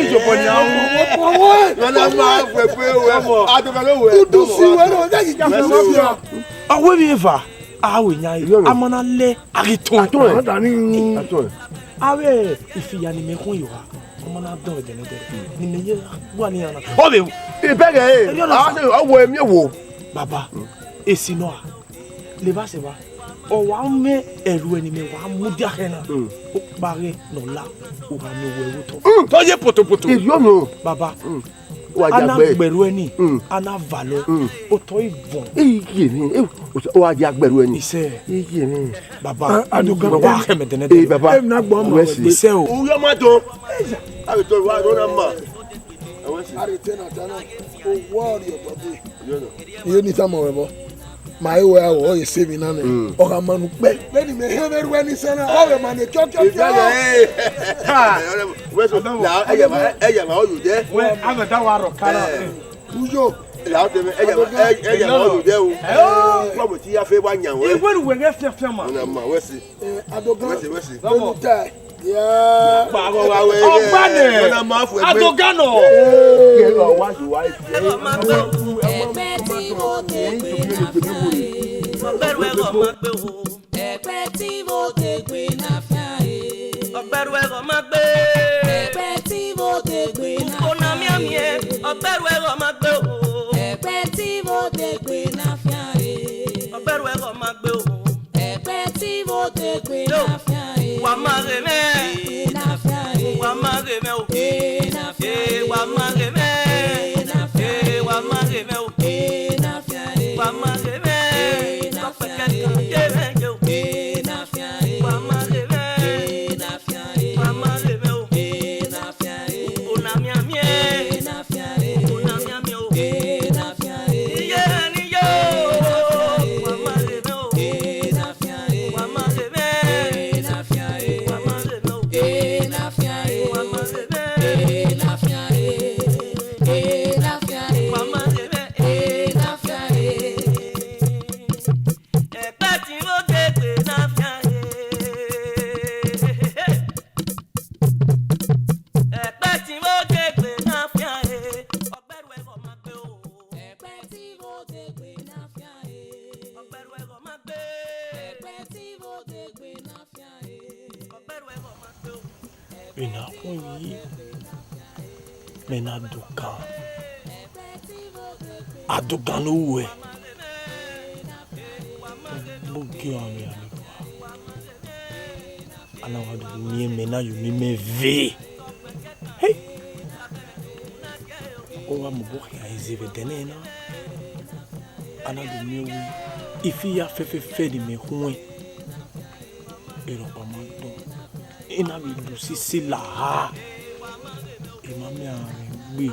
iyobọ nia o. Nana ma wẹ gbe wẹ. Adogan wẹ. Kudu si wẹ no, ẹ ghi ka fẹ ma bia. Ọ wẹ emwi eva, a wẹ yan. A ma na lẹ, a ghi tọn. Atọn. Atọn. A vbe ifiya ne imẹ khuan ye oha, ọ ma na dọn ẹdẹ ne ẹdẹ, ne imẹ ye wa ni ana. Ọ vbe. Ibẹghe, a wẹ emwi owo. Baba, esi nọ a. Levba sẹ evba, ọ wa mwẹ ẹruẹ ne imẹ wa mudia khẹ na, okpa ghẹ ne ọ la, u gha miẹn owẹ vbe otọ. Te ọ ye potopoto. Erriọ nọ. Baba, Wa a ya na gbe. Gberru ẹni, mm, a na valọ, mm, otọ ivọn. Iye ni, eh, o wa ya gberru ẹni. Isẹ. Iye ni. Baba, a, a do gan. Wa khẹ mẹ dẹnẹdẹnẹ. Eh, baba. Em na gbọ ma wẹ gbe. Isẹ o. Uyo ma dọn. A vbe tọ wa, ọ na ma. Ẹwẹ si. A rhe te na ta na. Owọ ọrriọ bọbe. Iye ni tama wẹ bọ. Ma he wẹ aro, ọ ye sẹ emwi na nẹ. Mm. Ọ gha ma ne ukpẹ. Vbene imẹ hẹn vbe rhuẹ ni sẹ na, ọ ghẹ ma ne kiọkiọkiọ. Exactly, eh. Ha! Wẹ so, la, ẹ ya ma, ẹ ya ma, ọ yo dẹ. Wẹ, a mẹ da wa rọ kara. Eh. Uyo. La, ọ tẹ mẹ, ẹ ya ma, ẹ, ẹ ya ma, ọ yo dẹ o. Eh. Wẹ mo ti ya fe wa yan wẹ. Iwe ru wẹ ghẹ fianfian ma. Ọ na ma, wẹ si. Eh, Adogan. Wẹ si, wẹ si. Vbene u ta. Yeah. Ọgba nẹ. Adogan nọ. Ẹgbẹ tí mo te gbé na fian e. Ọgberhu ẹghẹ ọ ma gbe o. Ẹgbẹ tí mo te gbé na fian e. Ọgberhu ẹghẹ ọ ma gbe. Ẹgbẹ tí mo te gbé na fian e. Ukpo na mianmian, ọgberhu ẹghẹ ọ ma gbe o. Ẹgbẹ tí mo te gbé na fian e. Ọgberhu ẹghẹ ọ ma gbe o. Ẹgbẹ tí mo te gbé na fian e. Wa ma ghe mwẹ. Gbé na fian e. Wa ma ghe mwẹ o. Gbé na fian e. Wa ma ghe mwẹ. Gbé na fian e. Wa ma ghe mwẹ o. Gbé na fian e. Wa ma ghe mwẹ. Gbé na fian e. Gbé na fian e. Wa ma ghe mwẹ. Gbé na fian e. Wa ma ghe mwẹ o. Gbé na fian e. Ukpo na mianmian. Gbé na fian e. Ukpo na mianmian o. Gbé na fian e. Iye ni yo. Wa ma ghe mwẹ o. Gbé na fian e. Wa ma ghe mwẹ. Gbé na fian e. Wa ma ghe mwẹ o. Gbé na fian e. Wa ma ghe mwẹ. Gbé na fian e. Gbé na fian e. Wa ma ghe mwẹ. Gbé na fian e. Ẹgbẹ tí mo te gbé na fian e. Ẹgbẹ tí mo te gbé na fian e. Ọgberhu ẹghẹ ọ ma gbe o. Ẹgbẹ tí mo te gbé na fian e. Ọgberhu ẹghẹ ọ ma gbe. Ẹgbẹ tí mo te gbé na fian e. Ọgberhu ẹghẹ ọ ma gbe o. Vbene a khuẹn yi, mẹ na Adogan. Adogan ne uwẹ. Gbe ogie ọmwa vbe a ni kua. A na wa do miẹn mẹ na ye unu imẹ ve. Hey! Ọ wa mobọ khian ẹre ze vbe ẹdẹ nẹ na. A na do miẹn wẹẹ ifi hia fẹfẹfẹ ne imẹ khuẹn, erọkpa ma dọn. I na vbe do sisi la ha, emwa miẹn a rẹn gbe.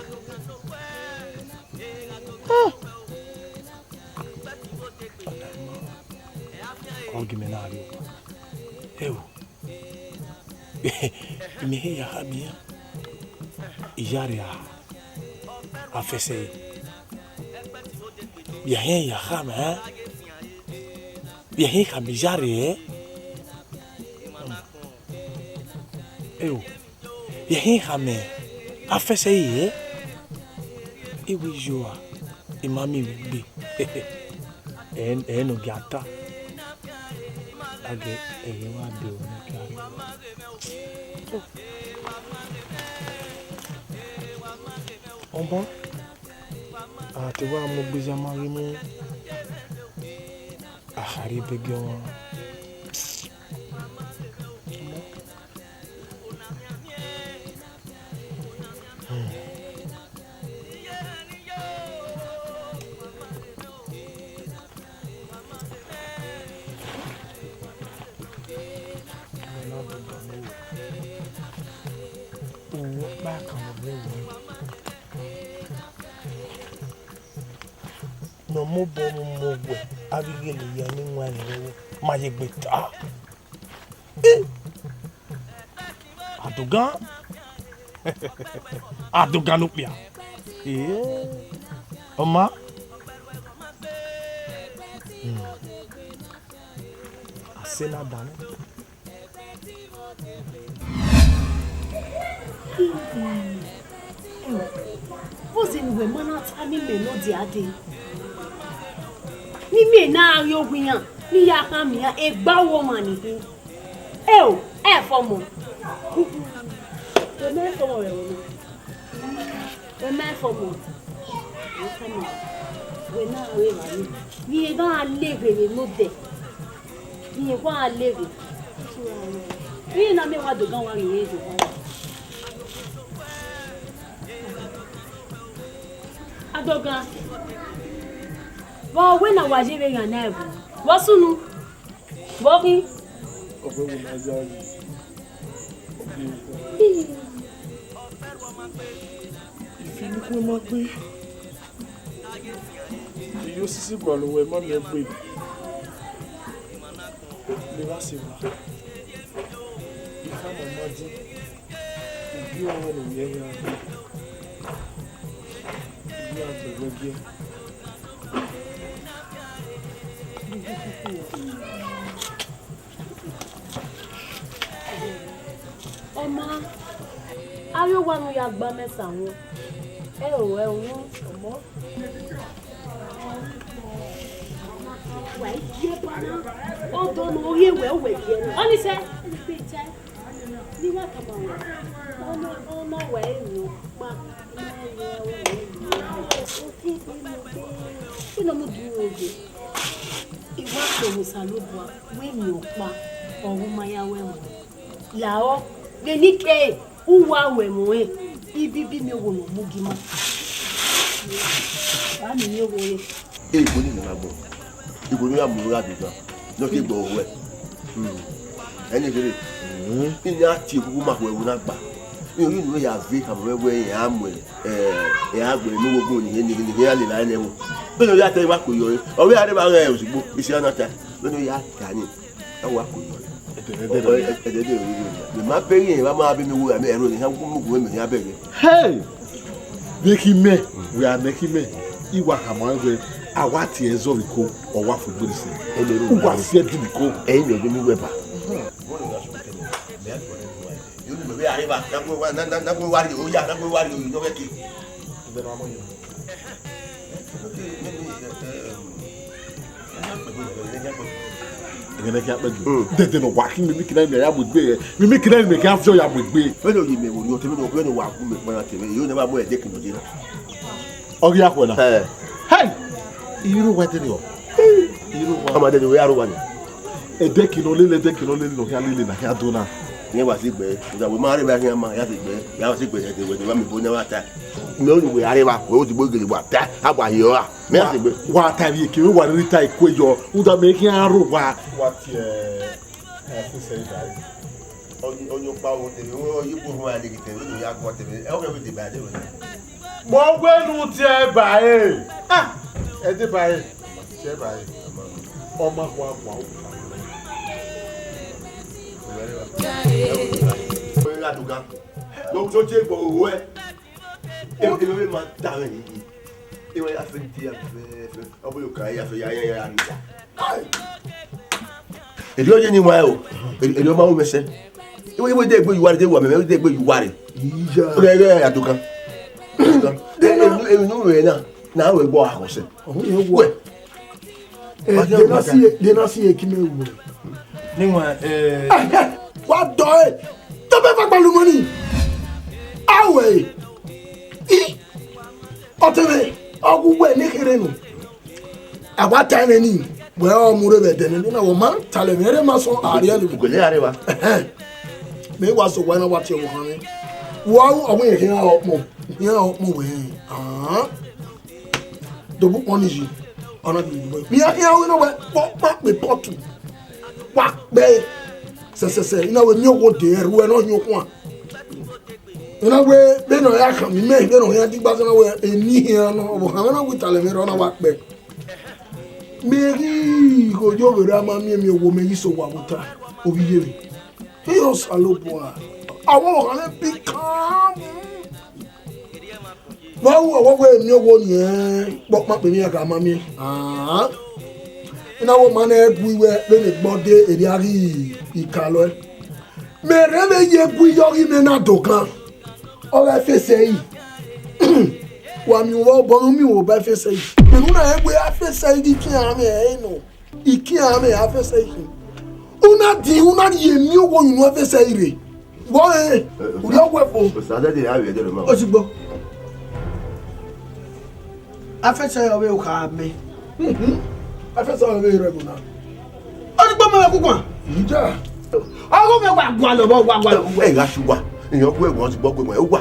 Ah! Ọ gie mẹ na rrie owa. Ẹo, imẹ hẹ ya khama iran, iyare a, a fẹsẹ ẹre. Vbe a hẹn ya khama iran, vbe a hẹn khama iyare ẹre. Ẹo, vbe a hẹn khama a fẹsẹ ẹre, I wẹẹ, iyọa, I ma miẹn vbe egbe. Ẹ, ẹ ne ọ gia ta. A ghe ẹghẹ wa de unu kia. Ọmọ, a te wa mu egbe zama ghi mu, a kha rhie ebe gie ọmwa. Uwu ọkpa kan vbe wẹẹ, ne ọ mobọ mu mu wẹ, avbe ighele hia ni wan ẹre vbe ma ye egbe ta. Adogan, Adogan ne okpia. Ee, ọ ma. Hmm. A sẹ na danmwẹ. Ẹo, vbọzẹ ne uwẹ ma na tama imẹ ne ọ dia dee? Ne imẹ na ghe owa iran, ne I ya khama iran, egbe uwu ọmwa ni khin. Ẹo, ẹ fọmọ. Wẹ ma fọmọ vbe ẹvbo na. Wẹ ma fọmọ. Wẹ na ru evba nii. Ne irẹn gha leghe vbe ne odẹ. Ne irẹn gha leghe. Iran na miẹn wa dogan wa ghe irẹn dogan. Adogan, vbe ọ wẹ ne a wa ye vbe eghan na ẹvbo? Vbe ọ sunu? Vbe ọ khin? Ọ wẹ ne a ya ye. Ifi ne u ma gbe. Iye osisi gualọ ruẹ ma miẹn gbe. Ne wa se wa. Ikhama ma di. Ugie ọmọ ne ovbi ẹre gha gbe. Ugie a gbẹvbe gie. Ọ ma, avbe owa ne u ya gba mẹ sa wọn, ẹ ro ẹre unu, ọmọ. Wa i ye para, ọdọ ne ọ ghi wẹ, wẹ ye. Ọnii sẹ, ne wa tama wẹ, ọ na, ọ na wa emwi ọkpa, ọ na wa emwi ọkpa. Enomu du oge, I wa kpe vbe Osanobua, wẹ emwi ọkpa, ọ gu ma ya wẹ ẹmwẹ. Lahọ, vbe eni ke, u wa ru ẹmwẹ ọnrẹn, ibibi miẹn owo ne ọ mu gi ima. Ba miẹn owo re. Igho ni ma gbọ. Igho ne u ya mu gha deba, ne ọ ke gbe ruẹ. Ẹni kherhe, I ya tie okuku ma khuẹ vbe na gba. I ru inu ya ve khama mwẹ wẹ iran mu, eh, iran gbe ne uwu ogbon ni, ni, ni, ni, iran lele ẹre nẹ ẹvbo. Vbene ọ ya ta, I wa kpe yọ re. Ọ vbe a rre evba ghẹ ozugbo, isi a na ta. Vbene ọ ya ta ni, a wa kpe yọ re. Ẹdẹdẹ, ẹdẹdẹ, ẹdẹdẹ, ẹdẹdẹ. Mẹ ma bẹghe rẹn, vbe a ma be ne uwu, a mẹ ẹro ni, iran gu mu gu mẹ, iran bẹghe. Hey! Vbe khin mẹ, wẹ a nẹ khin mẹ, I wa khama ruẹ wẹ, a wa tie ẹzọ vbe iko, ọ wa fu egbe ni sẹ. U wa si ẹdin vbe iko. Ẹi mẹ vbe ne uwẹ ba. Ẹghẹnẹ khian kpẹdẹ. Dẹdẹ ne ọ wa khin, mimi kina mẹ ya mu egbe, mimi kina mẹ khian viọ ya mu egbe. Vbene oyi mẹ vbe orhiọn te, vbene ọ, vbene ọ wa gu mẹ kpana te, vbe, I ne wa mu ẹdẹ khin nọ dee na. Ọ ghi ya khuẹ na? Ẹ. Hey! Iru wa deni ọ. Iru wa. Ọmọ deni wẹ aro wa ni. Ẹdẹ khin nọ lele, ẹdẹ khin nọ lele, nọ khian lele, na khian do na. Iran wa si gbe, da wẹ ma rre vbe khian ma, ya si gbe, ya si gbe, ẹdẹ wẹ ni wa mi bo ne wa ta. Mẹ ọ ni wẹ aro wa, wẹ o ti bo gele wa ta, a wa hiọ ra. Mẹ ya si gbe. Wa ta vbe eke, wa rri ta ikue yọ, u da mẹ khian aro wa. Wa tie, ẹ, ẹ, fu sẹ da. Ọni, ọni ọkpa wo tẹmẹ, ọ, ọ, ọ, ye kpo orhun a lele tẹmẹ, ọ ya guan tẹmẹ, ẹ, ọ kẹ vbe deba ẹdẹ wẹ. Mọ wẹ ne u tie ba ẹre. Ah, ẹdẹ ba ẹre. Tie ba ẹre. Ọ ma khua guan o. Ọ ya dogan. Lọ, lọ tie gbe owẹ. E, e, e ma da mwẹ yi. E wa ya fẹ di ya fẹ, fẹ. Ọ bu yo ka ya fẹ ya, ya, ya, ya. Erriọ ye ni wa o, erriọ ma ru mwẹ sẹ. Iwe, iwe de egbe yu ware, de wa mẹ, iwe de egbe yu ware. Iya. Rẹ, rẹ, ya dokan. Emwi, emwi ne u mwẹ na, na wẹ gbọ akhọ sẹ. Ọhun, ye wẹ. Wẹ. Eh, de na si, de na si ekime wu. Ni wa, eh. Wa dọ e. Tọ bẹ fa gbalu mọ ni. Awẹ. I. Ọtẹn, ọ gu wẹ ne kherhe nọ. A wa ta ẹmwẹ nii, wẹ ọ mu rre vbe ẹdẹ nene na, wẹ ma talẹ mwẹ, ẹre ma sọn ariẹ ni. Ugbẹn ne a rre evba. Ẹhẹn. Mẹ wa sẹ owa na wa tie ọvbokhan mwẹ. Wa ru ọmọ, iran ọkpọn, iran ọkpọn wẹ. Ahan. Dobọ ukpọn ni yi, ọ na ghi vbe. Mẹ iran, iran wẹ na wẹ, kpọ kpa kpe pọtu. Wa kpe. Sẹsẹsẹ, I na wẹ miẹn owo de ẹrhu ẹ ne ọ hin okhuan. Ọ na wẹ, vbene ọ ya khama imẹ, vbene ọ khian digba sẹ na wẹ, eni hian nọ, ọvbokhan mwẹ na wẹ italẹ mwẹ rre, ọ na wa kpẹ. Mẹ ghi gho yo vbe erha ma miẹn miẹn owo mẹ ghi sẹ owa vbe ota, ovbi iye mwẹ. He Osanobua, a wẹ ọvbokhan mwẹ bi kan. Vbe ọ ru ọvbokhan wẹ miẹn owo niẹn, kpọkpa kpe emwi iran gha ma miẹn. Ahan. I na wẹ ọ ma nẹ bu iwẹ vbene egbe ọ de erriọ ghi ikalọ ẹe. Mẹ rhe vbe ye gu iyọghe mẹ na dokan, ọ gha fẹsẹ ẹre. Wa miẹn uvọ obọ ne u miẹn uvọ ba fẹsẹ ẹre. Mẹ ne u na rẹn wẹ a fẹsẹ ẹre ghi khian mwẹ ẹre nọ. I khian mwẹ a fẹsẹ ẹre. U na din, u na rhie emiọnrhiọn unu a fẹsẹ ẹre rre. Vbọ rẹn, u rhie ọghuẹ fo. Osa dẹdẹ ya vbe ẹdẹ rẹ ma. Osigbo. Afẹsẹ ọvbehe okha mẹ. Afẹsẹ ọvbehe rẹ ẹvbo na. Ọ ti kpọmọ vbe kukuan. Ija. Ọghe mẹ wa gualọ vbọ, wa gualọ. Ẹ gha sẹ uwa. Iyẹn ọgua ẹvbo ọ ti gbọ gbe ẹwa.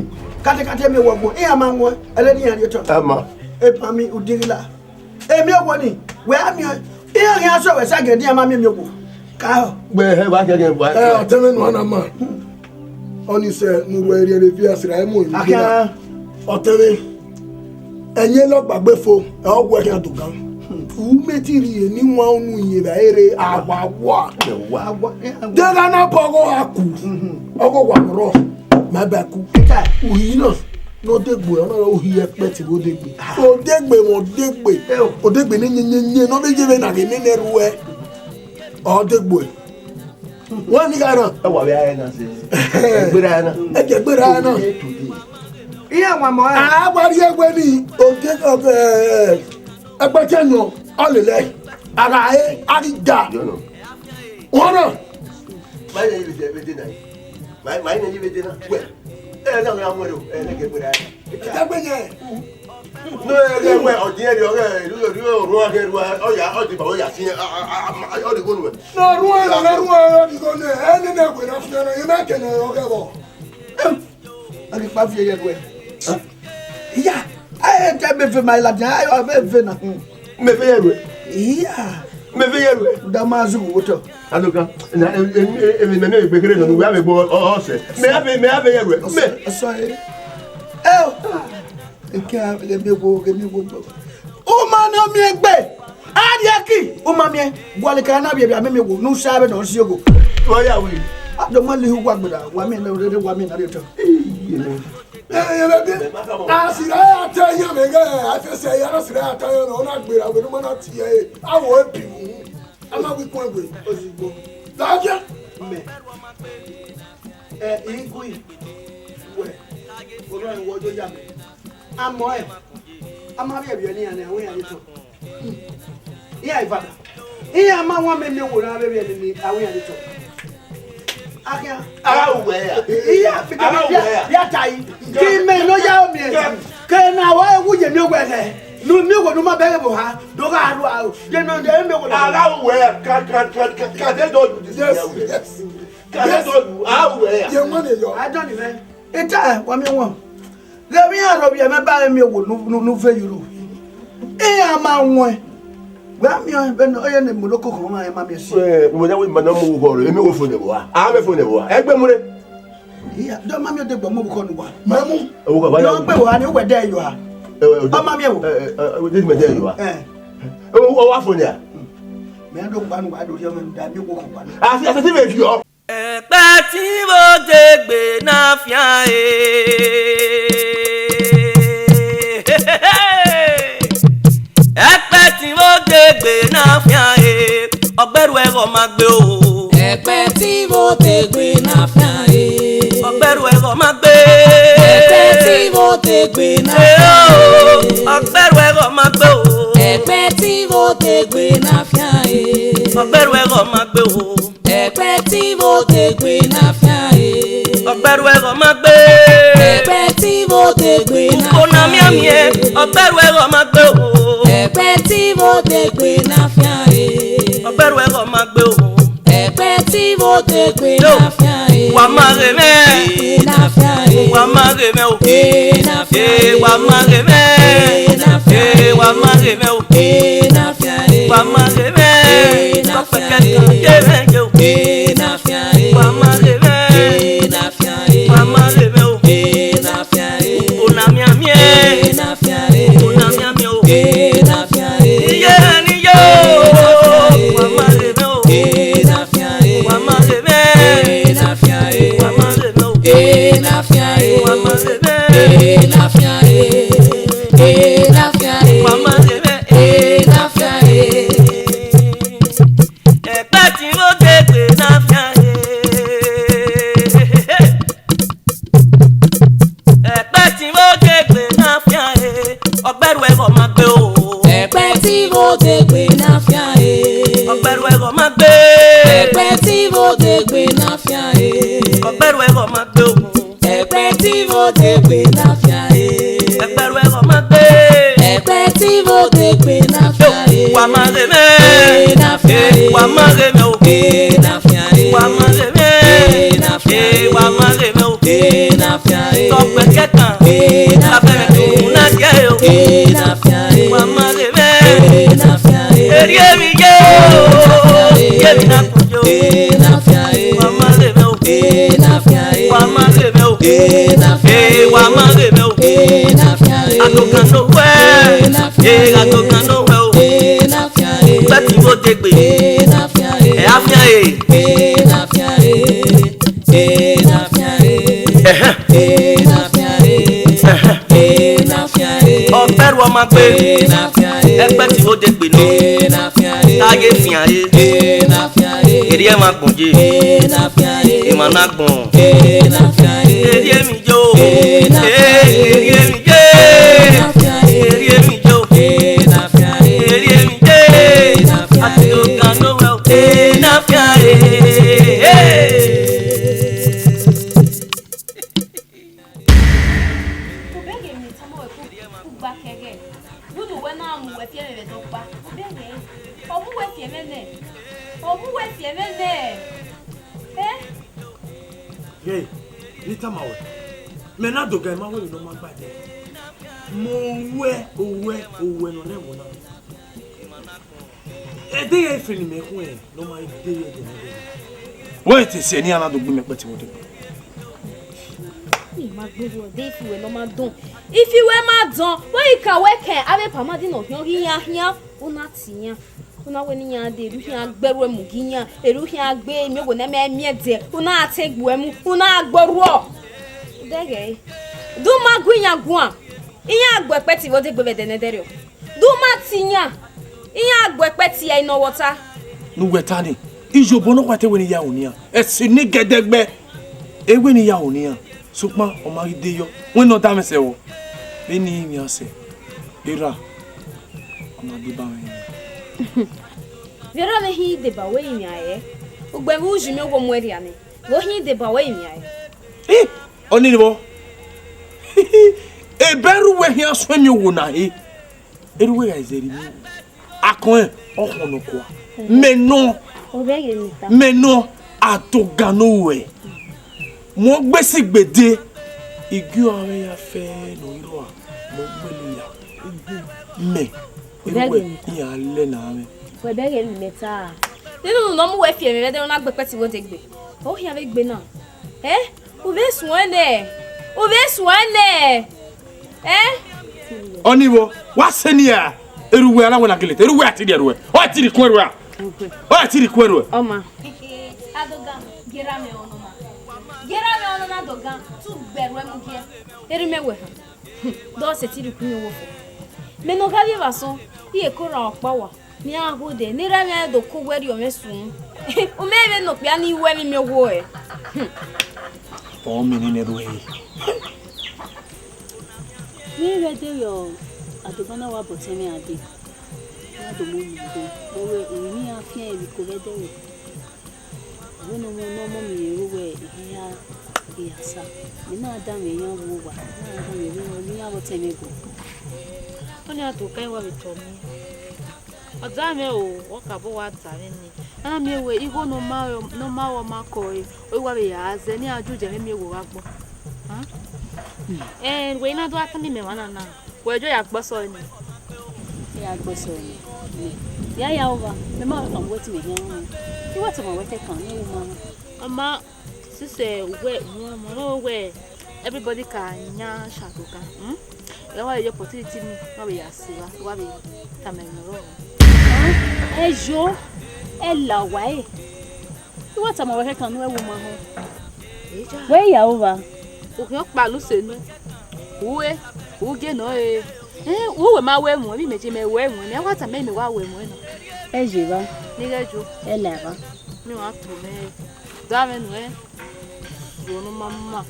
Katekate miẹn wọ gbọn, iran ma wọn, ẹlẹdi iran rhie otọ. Ama. Epa mi udighi la. Emi owo ni, wẹ a miẹn, iran khian sẹ wẹ sa gẹdẹ iran ma miẹn mi owo. Ka. Wẹ hẹ wa kẹkẹ wa. Ẹ, ọtẹn mwẹ nọ na ma. Ọni sẹ ne u ru ẹre rhie vbe asira emu emi. Akhian. Ọtẹn mwẹ. Ẹyin lọ gbagbe fo, ẹ ọ wẹ khian dogan. U me ti rhie ne iwan unu iyẹn vbe ere awa wa. Ẹ wa. Awa, ẹ, awa. Degha na bọ ọgọ ha ku. Mhm. Ọgọ wa rọ, ma ba ku. Ita. Uhi na, ne odegbe, ọ na rọ uhi ẹkpẹti vbe odegbe. Odegbe mwẹ odegbe. Ẹ o. Odegbe ne nyẹnyẹnyẹ, ne ọ vbe ye vbe na ghe nene ruẹ. Odegbe. Wẹ ni gha na. Ẹ wa vbe a na sẹ. Ẹgbẹra na. Ẹ jẹ ẹgbẹra na. Today, today. Iran wa mọ ẹ. A wa rhie ẹwe ni, oge, oge, ẹgbẹtẹ nọ, ọ lele. A gha re, a ghi da. Yọ nọ. Wọn na. Ma yẹ iye vbe de na. Ma, ma yẹ iye vbe de na. Wẹ. Ẹ na gha mu ẹre o. Ẹ na gẹ ẹgbẹra na. Ẹ ta gbe yẹn. No, ẹ, ẹ, wẹ, ọ di ẹre, ọ, ẹ, ru, ru, ru, ru, ru, ọ ya, ọ di ba, ọ ya si, a, a, a, a, ọ di gonu, ẹ. Na ru ẹ, na ru ẹ, ọ di gonu, ẹ, ẹ, nene ẹguẹ na fi ọnọ, ẹ, ma kẹ nẹ, ọ kẹ vbọ. Em, a ghi kpa fi ẹre ẹguẹ. Iya, ẹ, ẹ, ẹ, mẹ ve ma ladian, ẹ, ọ, mẹ ve na. Hmm. Mẹ ve ye ruẹ. Iya. Mẹ ve ye ruẹ. Da ma zu wo tọ. Adoka, na, e, e, e, e, mẹ, mẹ, gbe kere nọ, wẹ a vbe gbe ọ, ọ, ọ sẹ. Mẹ a ve, mẹ a ve ye ruẹ. Mẹ. Sorry. Ẹ o. Eke a, eke mi wo, eke mi wo. Uma ne ọ miẹn egbe, a rhie ẹki, uma miẹn, gualọ eke a na vbiẹ vbiẹ, a miẹn miẹn wo, ne u sa vbe nọ si ogho. Ọ ya wi. A do ma lihu wa gbera, wa miẹn na rere, wa miẹn na rre otọ. Ee, ye mẹ. Ee, ye mẹ bi. A sirra ya ta iran mwẹ ghẹ, a fẹsẹ ya na sirra ya ta iran mwẹ, ọ na gbera, wẹ ne u ma na tie ẹre, a wo ebi mu. A ma wi kuen egbe. Ozugbo. Ladian. Mẹ. Ẹ, igun yi. Wẹ. Orọnrẹn wọ yo ya mẹ. A mọ ẹ. A ma vbiẹ vbiẹ ne iran nẹ, a wẹ iran ye tọ. Iran evada. Iran ma wan mẹ miẹn owo ne a vbe vbiẹ ne a wẹ iran ye tọ. Akhian. A wẹ ya. Iran fi A wẹ ya. Ya ta yi. Ke imẹ ne ọ ya miẹn. Ke na wa wu ye miẹn owo ẹghẹ. Nu miẹn owo ne u ma bẹghe vbe oha. Do gha ru aro. Ye nọ de miẹn owo. A gha wẹ ya. Can, can, can, can, can they don't do this? Yes, yes. Can they don't do? A wẹ ya. Ye wan ne yọ. A done, man. Ita, wa miẹn wọn. Ghẹ vbe iran rhọvbiẹ mwẹ ba ẹmwẹ owo ne u, ne u, ne u ve ye uru. Iran ma wọn. Wa miẹn vbene ọ ye ne Morocco khọn ma, ma miẹn si. Ẹ, mo ya wẹ ma na mu oghọ rẹ, emi wo fo ne vbe wa. A vbe fo ne vbe wa. Ẹgbẹ mu re. Iya, do ma miẹn odegbe mu oghọ ne uwa. Ma mu. Oghọ ba ya. Ọ gbe wa ni uwẹ dẹ yọ a. Ẹ, ẹ, ọ ma miẹn wo. Ẹ, ẹ, ẹ, ọ ma miẹn wo. Ẹ. Ẹ, ọ wa fo ne a. Mẹ do kpa nu wa do yọ mẹ da mi wo kpa nu. A fi, a fi ti vbe fi ọ. Ẹkpẹti vbe odegbe na fian e. Ẹkpẹti vbe odegbe na fian e. Ọgberhu ẹghẹ ọ ma gbe o. Ẹkpẹti vbe odegbe na fian e. Ọgberhu ẹghẹ ọ ma gbe. Ẹkpẹti vbe odegbe na fian e. Ọgberhu ẹghẹ ọ ma gbe o. Ẹkpẹti vbe odegbe na fian e. Ọgberhu ẹghẹ ọ ma gbe o. Ẹkpẹti vbe odegbe na fian e. Ọgberhu ẹghẹ ọ ma gbe. Ẹkpẹti vbe odegbe na fian e. Ukpo na mianmian, ọgberhu ẹghẹ ọ ma gbe o. Ẹkpẹti vbe odegbe na fian e. Ọgberhu ẹghẹ ọ ma gbe o. Ẹkpẹti vbe odegbe na fian e. Wa ma ghe mwẹ. E na fian e. Wa ma ghe mwẹ o. E na fian e. Wa ma ghe mwẹ. E na fian e. Wa ma ghe mwẹ o. E na fian e. Wa ma ghe mwẹ. E na fian e. Wa ma ghe mwẹ. E na fian e. Wa ma ghe mwẹ. E na fian e. Wa ma ghe mwẹ o. E na fian e. Ukpo na mianmian. E na fian e. Ukpo na mianmian o. E na fian e. Iye ni yo. E na fian e. Wa ma ghe mwẹ o. E na fian e. Wa ma ghe mwẹ. E na fian e. Wa ma ghe mwẹ o. E na fian e. Wa ma ghe mwẹ. E na fian e. E na fian e. Wa ma ghe mwẹ. E na fian e. Ẹkpẹti vbe odegbe na fian e. Ẹkpẹti vbe odegbe na fian e. Ọgberhu ẹghẹ ọ ma gbe o. Ẹkpẹti vbe odegbe na fian e. Ọgberhu ẹghẹ ọ ma gbe. Ẹkpẹti vbe odegbe na fian e. Ọgberhu ẹghẹ ọ ma gbe o. Ẹkpẹti vbe odegbe na fian e. Ẹkpẹti vbe odegbe na fian e. Ẹkpẹti vbe odegbe na fian e. Ẹkpẹti vbe odegbe na fian e. Wa ma ghe mwẹ. E na fian e. Wa ma ghe mwẹ o. E na fian e. Wa ma ghe mwẹ. E na fian e. Wa ma ghe mwẹ o. E na fian e. Tọkpẹ kẹkan. E na fian e. Abẹrẹ to na ye o. E na fian e. Wa ma ghe mwẹ. E na fian e. Erriọ emwi ye o. E na fian e. Ye emwi na kun yo. E na fian e. Wa ma ghe mwẹ o. E na fian e. Wa ma ghe mwẹ o. E na fian e. E wa ma ghe mwẹ o. E na fian e. Adogan ne owẹ. E na fian e. E adogan ne owẹ o. E na fian e. Ẹkpẹti vbe odegbe. E na fian e. Ẹ a fian e. E na fian e. E na fian e. Ẹhẹn. E na fian e. Ẹhẹn. E na fian e. Ọgberhu ọ ma gbe. E na fian e. Ẹkpẹti vbe odegbe nọ. E na fian e. Ka ye fian e. E na fian e. Erriọ emwa agbọn ye. E na fian e. Emwa ne agbọn. E na fian e. Erriọ emwi yo. E na fian e. Erriọ emwi ye. E na fian e. Erriọ emwi yo. E na fian e. Erriọ emwi ye. E na fian e. Adogan ne owẹ o. E na fian e. Hey! Ubẹghe ne I tama ruẹ ke u gba kẹghẹ, vbene uwẹ na mu uwẹ fi ẹmwẹ vbe ẹdẹ ọkpa. Ubẹghe, ọ mu uwẹ fi ẹmwẹ nẹ, ọ mu uwẹ fi ẹmwẹ nẹ. Eh? Ye, ne I tama ruẹ, mẹ na dogan ma wẹ emwi ne ọ ma gba dẹ. Mu uwẹ, owẹ, owẹ ne ọ rre ẹvbo na. Ẹdẹ ya ife ne imẹ khuẹn ne ọ ma de ye ẹdẹ nẹ. Wẹ te si ẹre ne iran na do gbe imẹ ẹkpẹti vbe odegbe. I ma gbe ruẹ, de ifi ruẹ ne ọ ma dọn. Ifi ruẹ ma dọn, wẹ I ka wẹ kẹ avbe pamadi ne ọ khian ghi iran khian, u na tie iran. U na wẹ ne iran dee, erha iran gbe ẹre mu gie iran, erha iran gbe emiọnmwẹ ne ẹ ma miẹn dẹ, u na te gbe ẹre mu, u na gbe orhuọ. Dẹghẹ, de u ma gu iran guan, iran gbe ẹkpẹti vbe odegbe vbe ẹdẹ ne ẹdẹrriọ. De u ma tie iran, iran gbe ẹkpẹti ẹre ne ọ vbe ọta. Ne uwẹ ta nii, iyobọ ne ọ khuate wẹ ne I ya ru ne iran, ẹse ne gẹdẹgbẹ, ẹ wẹ ne I ya ru ne iran, sokpan ọ ma ghi de yọ, wẹ ne ọ da mwẹ sẹ vbọ, vbene I rinmwian sẹ, erha, ọ ma deba mwẹ rinmwian. Vbe erha mwẹ hin deba wẹ rinmwian ẹre, ugbẹn vbe u ye miẹn owo mu ẹre rria nẹ, vbe ọ hin deba wẹ rinmwian ẹre. Ih, ọnii vbọ, ebe ẹre uwẹ khian suẹn miẹn owo na he. Erha uwẹ gha zẹ rhie mwẹ, akọnrẹn ọ khọn nọkua. Mẹ nọ, mẹ nọ, adogan ne owẹ, mu ọgbẹn si gbe dee. Igiọ avbe ya fẹ ne ọ rrọọ, mẹ ọ gbele ya. Mẹ, erha uwẹ, iran lẹ ne a mwẹ. Wẹ bẹghe ne imẹ ta. Nene unu ne ọ mu wẹ fi ẹmwẹ vbe ẹdẹ ne ọ na gbe ekpẹti vbe odegbe. Ọ khian vbe gbe na. Ẹ? U vbe suẹn nẹ. U vbe suẹn nẹ. Ẹ? Ọnii vbọ, wa sẹ ne iran, erha uwẹ a na wẹ na gele te, erha uwẹ a te rhie ruẹ, ọ te rhie ikun ruẹ a? Ọ te rhie ikun ruẹ. Ọma. Adogan, gie erha mwẹ ọnọna. Gie erha mwẹ ọnọna Adogan, te u gbe ẹre mu gie. Erha mwẹ wẹ họn. Dọ sẹtin rhie ikun mwẹ ọvbokhan. Mẹ ne ọ gha vbe evba asọn, I he ko ra ọkpa owa. Ne iran gho dẹ, ne erha mwẹ do ko uwẹ rriọ mwẹ sunu. U mẹ vbe ne okpia ni wẹ ne I miẹn owo ẹre. Ọ mẹ nene rhue. Vbe ghẹ deghẹ Adogan na wa bọtẹ mwẹ a dee, ne a do mu oyi do, ọ wẹ emwi ne iran fian emwi ko vbe ẹdẹrẹ. Wẹ ne ọmọ ne ọmọ miẹn ru wẹ ehe ya, ehe ya sa. Mẹ na danmwẹ iran vbe owa, mẹ na danmwẹ vbe iran, iran vbe ọtẹn mwẹ go. Ọnii Adogan wa vbe tọ miẹn. Ọ danmwẹ o, ọ ka bọ wa danmwẹ nii. A na miẹn wẹ igho ne ọ ma, ne ọ ma ru ọma kọe, ọ wa vbe ya zẹ ne iran ju jẹ mwẹ miẹn owa gba. Ẹn, wẹ I na do gha tama imẹ emwa na na, wẹ jo ya gbe ọsọ nẹ. Ya gbe ọsọ nẹ. Ya ya ova, mẹ ma tama wẹ te imẹ hian ru. I wa tama wẹ kẹkan ne u ma. Ọma, sisẹ wẹ, wẹ, wẹ, everybody ka yan Adogan. Hmm? Ẹ wa ye opportunity ni, wa vbe ya sẹ evba, wa vbe tama ẹmwẹ ọrọre. Ẹ yo, ẹ la wa ẹre. I wa tama wẹ kẹkan ne u ru ẹvbo ma họn. Wẹ ya ova. Okhian ọkpa ne u sẹ nuẹn. U re, u gie nọ re. Ẹn, u wẹ ma wẹ muẹn, vbe imẹ je mẹ wẹ muẹn, mẹ wa tama imẹ wa wẹ muẹn nọ. Ẹ ye evba. Ne I ghẹ yo. Ẹ la evba. Mẹ wa to mwẹ. Danmwẹ nuẹn. Yo ne u ma ma.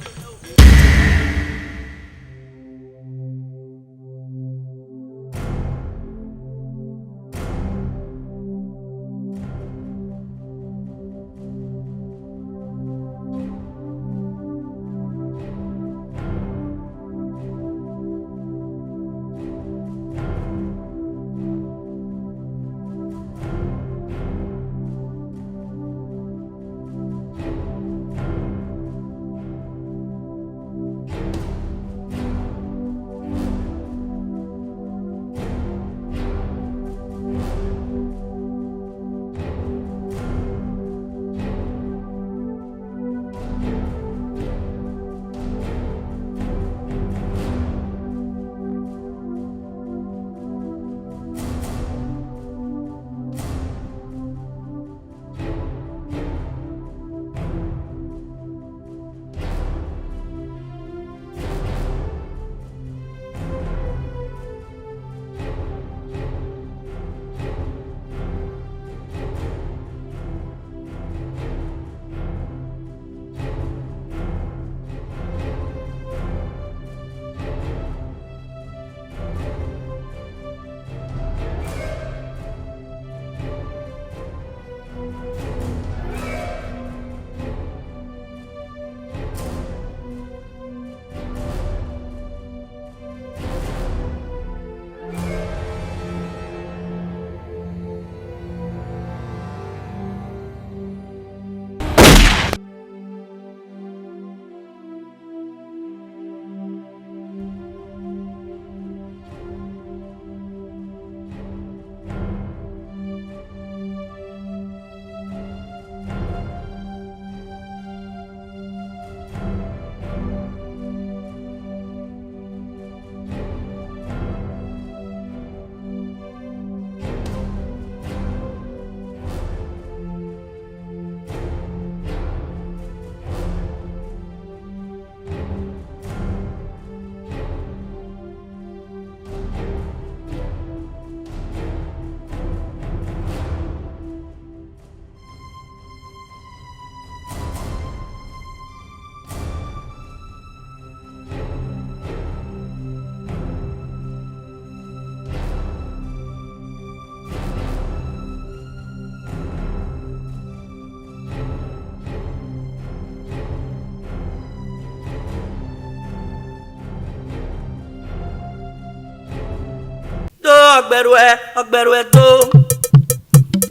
Do ọgbẹruẹ, ọgbẹruẹ do.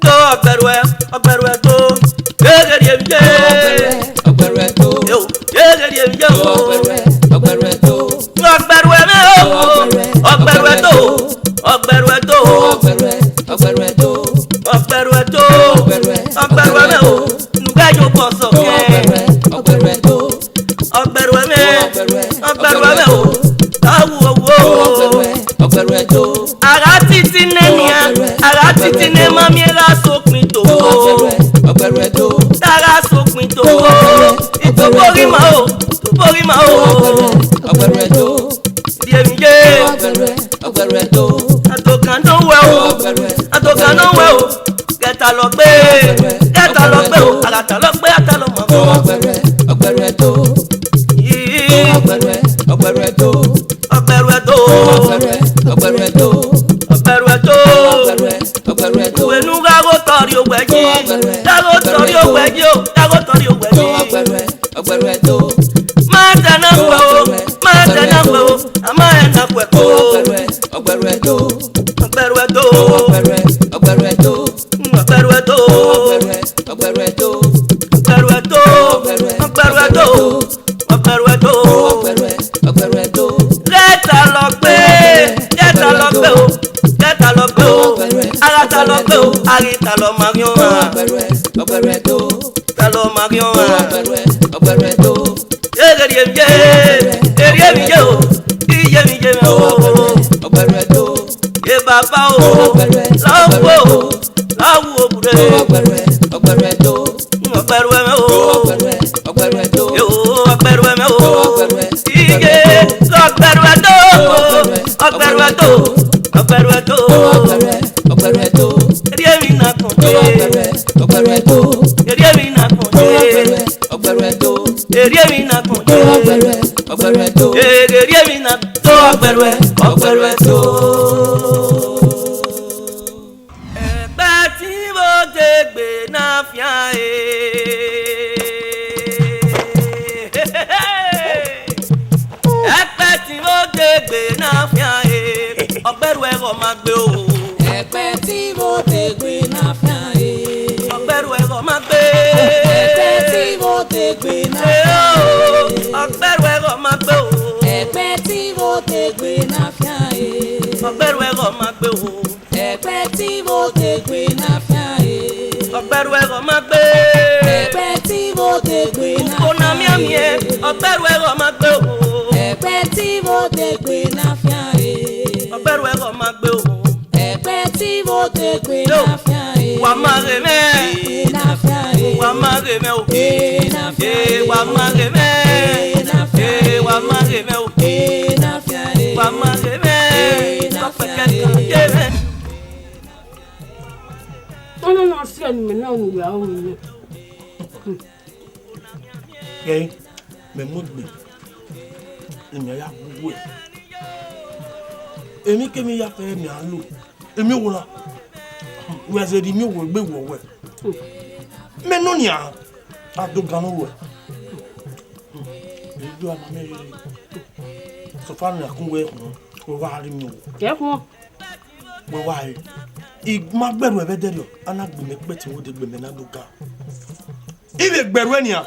Do ọgbẹruẹ, ọgbẹruẹ do. Yeghe rhie ye. Ọgbẹruẹ, ọgbẹruẹ do. Yo, yeghe rhie ye o. Do ọgbẹruẹ, ọgbẹruẹ Ọgberẹ, ọgberẹ mwẹ o, ne u ghẹ ye obọ sẹ ọkẹn. Ọgberẹ, ọgberẹ mwẹ, ọgberẹ mwẹ o, awu owo. A gha titi nẹ nian, a gha titi nẹ ma miẹn gha sokpin to. A gha sokpin to. Itobo ghi ma o, itobo ghi ma o. Rhie emwi ye. Adokan nọ wẹ o, adokan nọ wẹ o. Ghẹ ta lọ gbe, ghẹ ta lọ gbe o, a gha ta lọ gbe, a ta lọ ma. Ii. Ọgberẹ do. Ọgberẹ do. Uwẹ ne u gha gho tọrri owẹ yi, gha gho tọrri owẹ yi o, gha gho tọrri owẹ yi. Ma tẹ na wẹ o, ma tẹ na wẹ o, a ma rẹn na wẹ o. Ọgberẹ do. Ọgberẹ do. Ọgberẹ do. Ọgberẹ do. Ọgberẹ do. Ghẹ ta lọ gbe, ghẹ ta lọ gbe o, ghẹ ta lọ gbe o, a gha ta lọ gbe o, a ghi ta lọ ma ghiọn ma. Ta lọ ma ghiọn ma. Eghe rhie emwi ye, erhie emwi ye o, iye emwi ye mwẹ o. Ye baba o, la wo, la wo oburẹ. Ọgberẹ mwẹ o. Yo, ọgberẹ mwẹ o. Iye, ọgberẹ do. Ọgberẹ do. Ọgberẹ do. Erhie emwi na kọn ye. Erhie emwi na kọn ye. Erhie emwi na kọn ye. Erhie emwi na do. Ọgberẹ, ọgberẹ do. Ẹgbẹ tí mo degbe na fian e. Ẹgbẹ tí mo degbe na fian e. Ọgberẹ ẹghẹ ọ ma gbe o. Ẹgbẹ tí mo degbe na fian e. Ọgberẹ ẹghẹ ọ ma gbe. Ẹgbẹ tí mo degbe na fian e. Ọgberẹ ẹghẹ ọ ma gbe o. Ẹgbẹ tí mo degbe na fian e. Ọgberẹ ẹghẹ ọ ma gbe o. Ẹgbẹ tí mo degbe na fian e. Ọgberẹ ẹghẹ ọ ma gbe. Ẹgbẹ tí mo degbe na fian e. Ọgberẹ ẹghẹ ọ ma gbe o. Ẹgbẹ tí mo degbe na fian e. Ọgberẹ ẹghẹ ọ ma gbe o. Ẹgbẹ tí mo degbe na fian e. Wa ma ghe mwẹ. E na fian e. Wa ma ghe mwẹ o. E na fian e. Wa ma ghe mwẹ. E na fian e. Wa ma ghe mwẹ o. E na fian e. Wa ma ghe mwẹ. E na fian e. Ọkpẹkẹ kan ye mwẹ. Ọna na si ẹn mẹ na nu ya o. Ẹi, mẹ mu egbe, emwi a ya gu uwẹ. Emwi kemwi ya fẹ mẹ a lo, emwi owo na, wẹ zẹ rhie emwi owo egbe wọ wẹ. Mẹ nọ nian, a do gan ne uwẹ. Ejo ama mẹ rere, sọfa ne a kun wẹ, ọ wa rhie emwi owo. Kẹ khuọn. Wẹ wa re, I ma gbe ẹrhuẹ vbe ẹdẹrriọ, a na gbe mẹ kpẹtin vbe odẹ gbe mẹ na do ga. I vbe gbe ẹrhuẹ nian,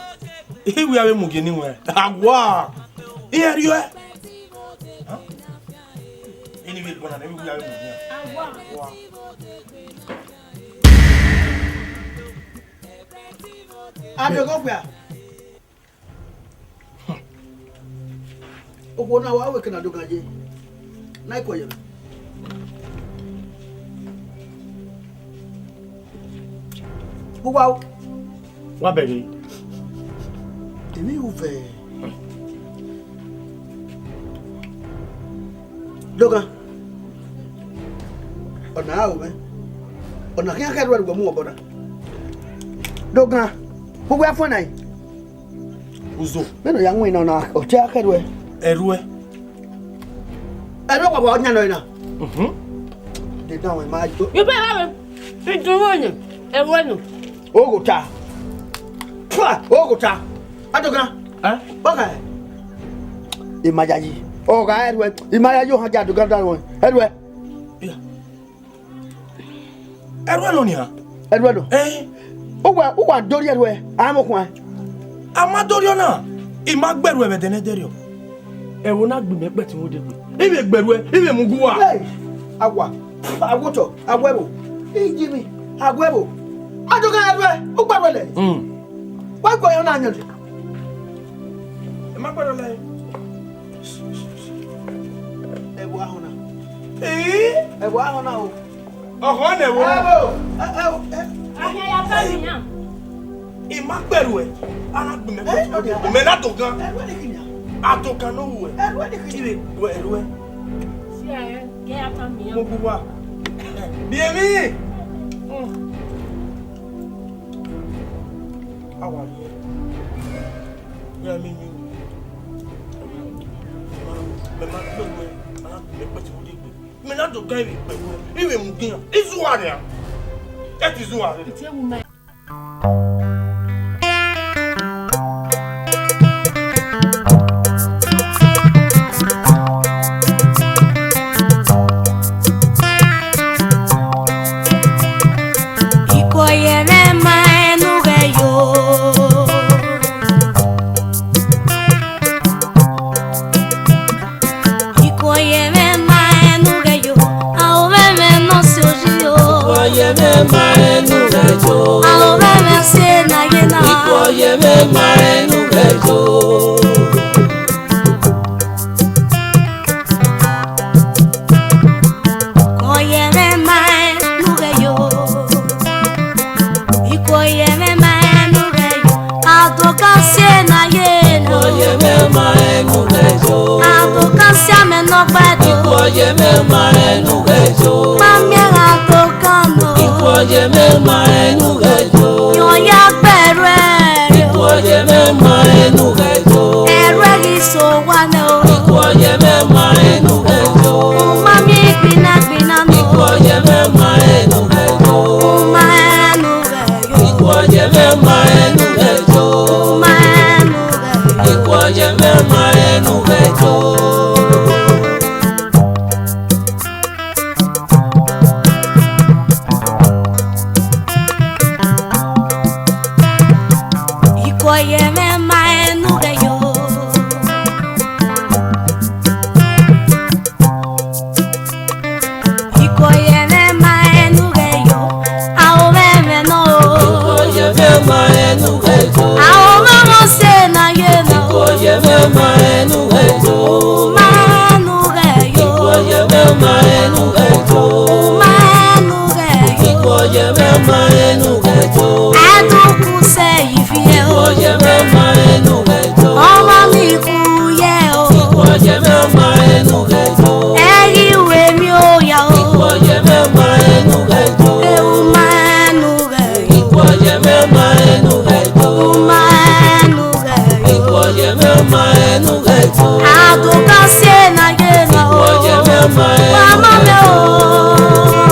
I wia vbe mu gie ne iwẹn. Awa, I rẹn rriọe. Ini vbe gbọna nẹ, I wia vbe mu nian. Awa. Adogo kpia. Okhuo na wa wẹ ke na do gan ye, na i kue ye. Uwa o. Wa bẹghe. Emwi ru vẹ. Dogan. Ọna a ru mwẹ. Ọna khian khẹ rhuẹ rugbe mu obọ na. Dogan. Uwa fuẹn na. Uzo. Mẹ nọ ya wọn na, ọ te a khẹ rhuẹ. Ẹrhuẹ. Ẹrhuẹ wa wa ọyan nọ na. Mhm. De dan wẹ ma yo. Yo bẹ ra we. Idun wo ni. Ẹrhuẹ nọ. Oghota. Pua, oghota. Adogan. Eh? Ọga. Imayayi. Ọga ẹrhuẹ. Imayayi ohan ja Adogan da wọn. Ẹrhuẹ. Yeah. Ẹrhuẹ nọ nian? Ẹrhuẹ nọ? Ẹn. Uwa, uwa dọrriọ ẹrhuẹ, a mọ khuan. A ma dọrriọ na, I ma gbe ẹrhuẹ vbe ẹdẹ ne ẹdẹrriọ. Ẹvbo na gbe imẹ kpẹtin vbe odẹ gbe. I vbe gbe ẹrhuẹ, I vbe mu gu uwa. Hey! Awa, awotọ, awẹvbo, ijimi, awẹvbo. Adogan, ẹrhuẹ, u gbarẹlẹ. Hmm. Wa gua yọ na yan. Ẹ ma gbarẹlẹ. Ẹvbo ahọn na. Ee? Ẹvbo ahọn na o. Ọhọ nẹ wo. Ẹvbo. Ẹ, ẹ, ẹ. Ahian ya ta mi yan. I ma gbe ẹrhuẹ, a na gbe mẹ. Ẹ, ọ dia. Mẹ na dogan. Ẹrhuẹ ni khian. Adogan ne ọ ru ẹ. Ẹrhuẹ ni khian. Kire, ẹrhuẹ. Si a, ẹ, ya ta mi yan. Mo bu wa. Biẹ emwi. Hmm. Awa ye. Ya mi ni. Mẹ ma gbe ẹrhuẹ, a na gbe mẹ kpẹti vbe odẹ egbe. Mẹ na dogan vbe ikpẹvbo, I vbe mu ugian. I zẹ uwa nian. Ẹ te zẹ uwa rre. Ite wu mẹ. Ikhuo ye mwẹ ma ẹnu ghẹ yo. Ikhuo ye mwẹ ma ẹnu ghẹ yo, a ho mwẹ mwẹ ne ọ si oyi o. Ikhuo ye mwẹ ma ẹnu ghẹ yo. A ho mwẹ mwẹ si na ye na. Ikhuo ye mwẹ ma ẹnu ghẹ yo. Ikhuo ye mwẹ ma ẹnu ghẹ yo. Ikhuo ye mwẹ ma ẹnu ghẹ yo. Adogan si na ye na. Ikhuo ye mwẹ ma ẹnu ghẹ yo. Adogan si amẹ nọ gba do. Ikhuo ye mwẹ ma ẹnu ghẹ yo. Ma miẹn gha dogan nọ. Ikhuo ye mwẹ ma ẹnu ghẹ yo. Yọ ya gbe ẹrhuẹ rre. Ikhuo ye mwẹ ma ẹnu ghẹ yo. Ẹrhuẹ ghi so wa nẹ o. Ikhuo ye mwẹ ma ẹnu ghẹ yo. U ma miẹn gbinna gbinna nọ. Ikhuo ye mwẹ ma ẹnu ghẹ yo. U ma ẹnu ghẹ yo. Ikhuo ye mwẹ ma ẹnu ghẹ yo. U ma ẹnu ghẹ yo. Ikhuo ye mwẹ ma ẹnu ghẹ yo. Ikhuo ye mwẹ ma ẹnu ghẹ yo. Ikhuo ye mwẹ ma ẹnu ghẹ yo. A ho mwẹ mwẹ nọ o. Ikhuo ye mwẹ ma ẹnu ghẹ yo. A ho mwẹ mwẹ si na ye na. Ikhuo ye mwẹ ma ẹnu ghẹ yo. Ma ẹnu ghẹ yo. Ikhuo ye mwẹ ma ẹnu ghẹ yo. Ma ẹnu ghẹ yo. Ikhuo ye mwẹ ma ẹnu ghẹ yo. Ẹdun ku sẹ yi viẹ o. Ikhuo ye mwẹ ma ẹnu ghẹ yo. Ọmọ ni ku ye o. Ikhuo ye mwẹ ma ẹnu ghẹ yo. Ẹ ghi ru emwi oya o. Ikhuo ye mwẹ ma ẹnu ghẹ yo. Ẹ u ma ẹnu ghẹ yo. Ikhuo ye mwẹ ma ẹnu ghẹ yo. U ma ẹnu ghẹ yo. Ikhuo ye mwẹ ma ẹnu ghẹ yo. Adogan si na ye na o. Ikhuo ye mwẹ ma ẹnu ghẹ yo. Wa ma mẹ o,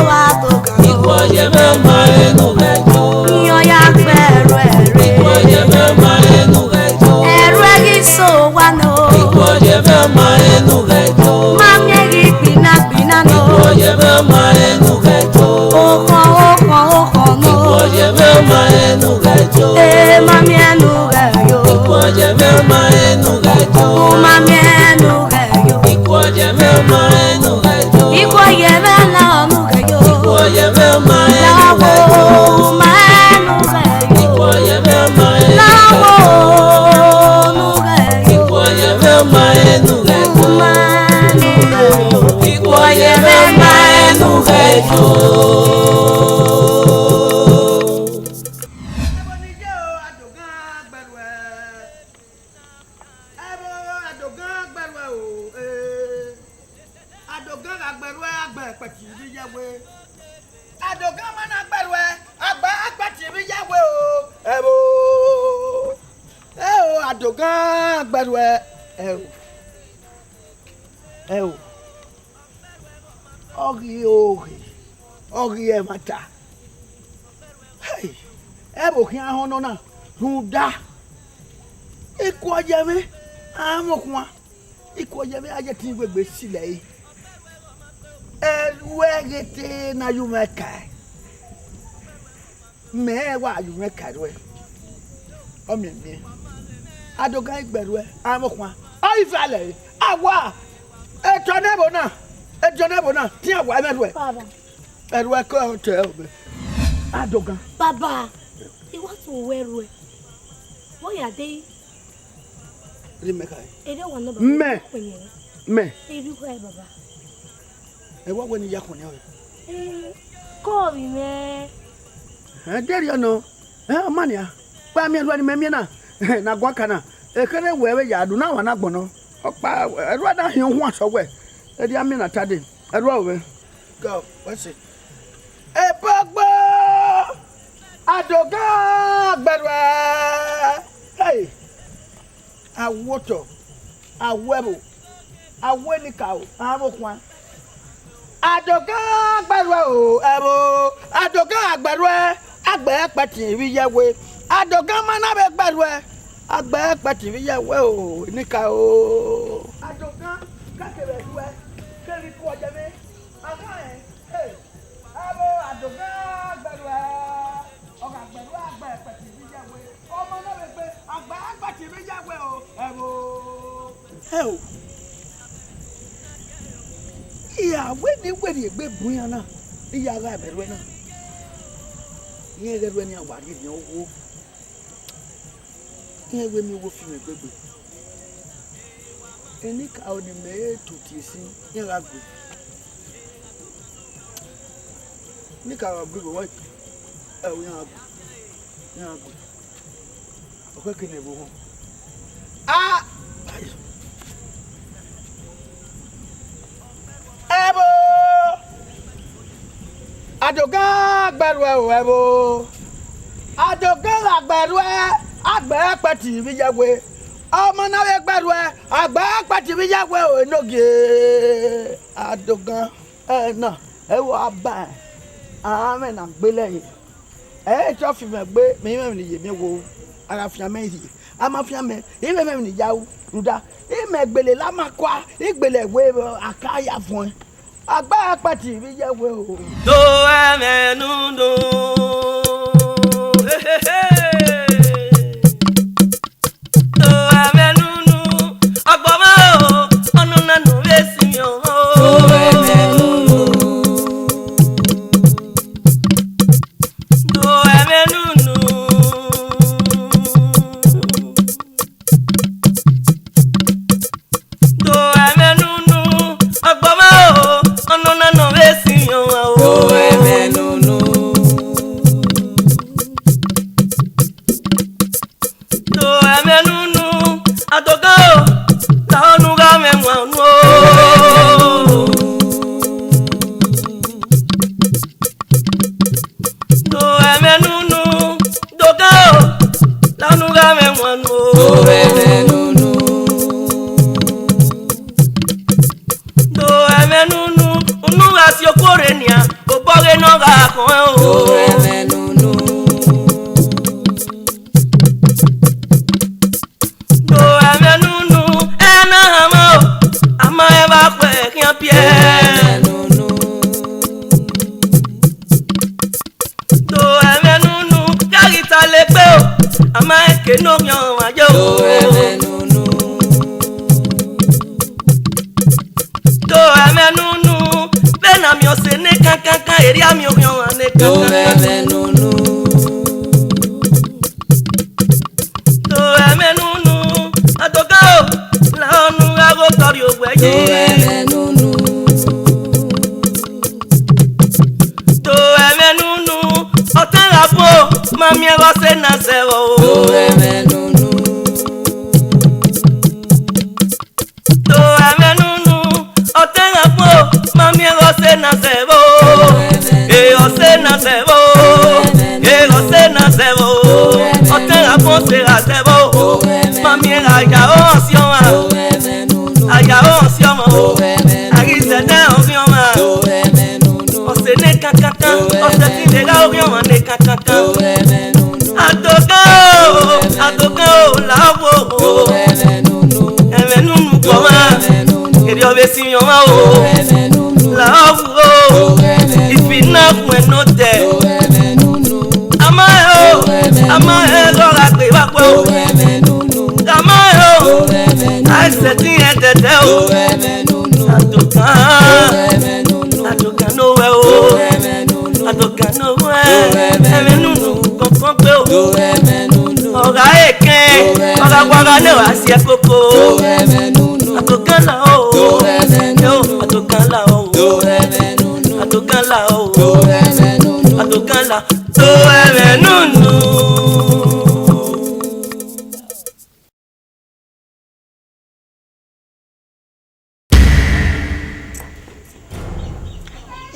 wa dogan. Ikhuo ye mwẹ ma ẹnu ghẹ yo. Iyọn ya gbe ẹrhuẹ rre. Ikhuo ye mwẹ ma ẹnu ghẹ yo. Ẹrhuẹ ghi so wa nọ. Ikhuo ye mwẹ ma ẹnu ghẹ yo. Ma miẹn ghi gbinna gbinna nọ. Ikhuo ye mwẹ ma ẹnu ghẹ yo. Okhọn, okhọn, okhọn nọ. Ikhuo ye mwẹ ma ẹnu ghẹ yo. E ma miẹn ẹnu ghẹ yo. Ikhuo ye mwẹ ma ẹnu ghẹ yo. U ma miẹn ẹnu ghẹ yo. Ikhuo ye mwẹ ma ẹnu ghẹ yo. Ikhuo ye mwẹ la ọnu ghẹ yo. Ikhuo ye mwẹ ma ẹnu ghẹ yo. U ma ẹnu ghẹ yo. Ikhuo ye mwẹ ma ẹnu ghẹ yo. La wo nu ghẹ yo. Ikhuo ye mwẹ ma ẹnu ghẹ yo. U ma ẹnu ghẹ yo. Ikhuo ye mwẹ ma ẹnu ghẹ yo. Ẹvbo ni ye o, Adogan gbe ẹrhuẹ. Ẹvbo Adogan gbe ẹrhuẹ o, ee. Adogan gha gbe ẹrhuẹ, a gbe ẹkpẹti vbe iyawe. Adogan ma na gbe ẹrhuẹ, a gbe ẹkpẹti vbe iyawe o. Ẹvbo. Ẹ o, Adogan gbe ẹrhuẹ. Ẹ o. Ẹ o. Ọ ghi oghe, ọ ghi ẹmwata. Hey, ẹvbo khian họn nọ na rhunmwuda, ikhuo ye mwẹ, a mwẹ okhuan, ikhuo ye mwẹ, a ye ẹtin wegbe silẹ ẹre. Ẹrhuẹ ghe te ne a ye mwẹ kae. Mẹ wa ye mwẹ kae ẹrhuẹ. Ọ miẹn miẹn. Adogan gbe ẹrhuẹ, a mwẹ okhuan. Ọ i valẹ re. A wa. Ediọn ne ẹvbo na. Ediọn ne ẹvbo na. Tian wa mwẹ ẹrhuẹ. Father. Ẹrhuẹ ke ọ tẹ obẹ. Adogan. Baba, I want to wear red. What you are doing? Ri mẹ khae. Erriọ wa nọ baba. Mẹ. Mẹ. Erriọ khae baba. Ẹ wa wẹ ne I ya khọn nian. Eh, kọ vbe mwẹ. Ẹ derriọ nọ. Ẹ, ọ ma nian. Kpa miẹn erhuẹ ne imẹ miẹn na, ne a guan ka na. Ekherhe wẹ vbe ya do na wa na gbọnnọ. Ọkpa, erhuẹ na hiọn huan sẹ wẹ. Erriọ a miẹn na ta dee. Erhuẹ ovbe. Go, wẹ sẹ. Ebogbo! Adogan gberruẹ! Hey! Awotọ, awẹvbo, awenikaro, avbe okhuan. Adogan gberruẹ o, ẹvbo, Adogan gberruẹ, a gbe ẹkpẹtin vbe iye ẹwe. Adogan ma na vbe gberruẹ, a gbe ẹkpẹtin vbe iye ẹwe o, enikaro. Adogan, kake vbe ẹduẹ, kevbe ikun ọyẹmwẹ, a gha rẹn, hey. Ẹvbo Adogan gberruẹ, ọ gha gberruẹ a gbe ẹkpẹtin vbe iye ẹwe, ọmọ ne ọ vbe gbe, a gbe ẹkpẹtin vbe iye ẹwe o, ẹvbo. Ẹo, I ra wẹ ne I werriegbe bu iran na, ne I ya gha ẹmwẹ erhuẹ na. Irẹn ghẹ erhuẹ ne iran wa rhie emwi ọghuo. Irẹn wẹ miẹn owo fi mwẹ gbegbe. Enikaro ne imẹ re tutu esi, iran gha gbe. Enikaro gha gbe vbe uwa, ẹo, iran gha gbe, iran gha gbe. Ọ khẹke ne ẹvbo họn. A! Ẹvbo! Adogan gberruẹ o, ẹvbo! Adogan gha gberruẹ, a gbe ẹkpẹtin vbe iye ẹwe. Ọmọ ne ọ vbe gberruẹ, a gbe ẹkpẹtin vbe iye ẹwe o, enogie. Adogan, ẹna, ẹvbo a ba, a mwẹ ne a gbele ẹre. Ẹ i te ọ fi mwẹ gbe, mẹ i mwẹ emwi ne I ye miẹn wo, a gha fian mẹ rhie, a ma fian mẹ, I mwẹ emwi ne I ya ru, rhunmwuda, imẹ gbele la ma kua, I gbele ẹwe vbe aka ya vuẹn. A gbe ẹkpẹtin vbe iye ẹwe o. Do ẹmwẹ nunu. Do ẹmwẹ nunu. Ọgbọmwa o, ọnọna ne ọ vbe sinmwi ọmwa o. Do ẹmwẹ nunu. Do ẹmwẹ nunu. Do ẹmwẹ nunu, ọgbọmwa o, ọnọna ne ọ vbe sinmwi ọmwa o. Do ẹmwẹ nunu. Do ẹmwẹ nunu, Adogan o, la ọnu gha mwẹ wan unu o. Do ẹmwẹ nunu, Adogan o, la ọnu gha mwẹ wan unu o. Do ẹmwẹ nunu. Do ẹmwẹ nunu, unu gha si okuo rre nian, obọ ghe ne ọ gha khọn o. Do ẹmwẹ nunu. Do ẹmwẹ nunu, ẹ na hanmwa o, a ma rẹn vbe akhuẹ khian biẹ. Do ẹmwẹ nunu, ya ghi ta legbe o, a ma rẹn ke ne orhiọn ọmwa ye o. Do ẹmwẹ nunu. Do ẹmwẹ nunu, vbene a miẹn ọse ne kankankan, erriọ a miẹn orhiọn ọmwa ne kankankan. Do ẹmwẹ nunu. Do ẹmwẹ nunu, Adogan o, la ọnu gha ghe otọ rrie owẹ ye. Do ẹmwẹ nunu. Do ẹmwẹ nunu, ọtẹn gha buo, ma miẹn ghe ọse na zẹ vbọ o. Do ẹmwẹ nunu. Do ẹmwẹ nunu, ọtẹn gha buo, ma miẹn ghe ọse na zẹ vbọ. E ọse na zẹ vbọ. E ọse na zẹ vbọ. Ọtẹn gha buo, ọse gha zẹ vbọ. Ma miẹn ghe a ya ọmwa si ọmwa. A ya ọmwa si ọmwa o. A ghi zẹdẹ ọmwa si ọmwa. Ọse ne kankankan, ọse ti vbe gha orhiọn ọmwa ne kankankan. Adogan o, Adogan o, la wo o. Ẹmwẹ nunu kọ ọmwa, erriọ vbe sinmwi ọmwa o. La wo o, ifi na khuẹn nọ dẹ. A ma rẹn o, a ma rẹn ghe ọ gha gbe vbe akhuẹ o. A ma rẹn o, a i sẹtin rẹn dẹdẹ o. Adogan, Adogan ne owẹ o. Adogan ne owẹ. Ọgha ekẹn, ọgha wa gha ne wa si ẹkoko. Atogan la o, atogan la o, atogan la o, atogan la, to ẹmwẹ nunu.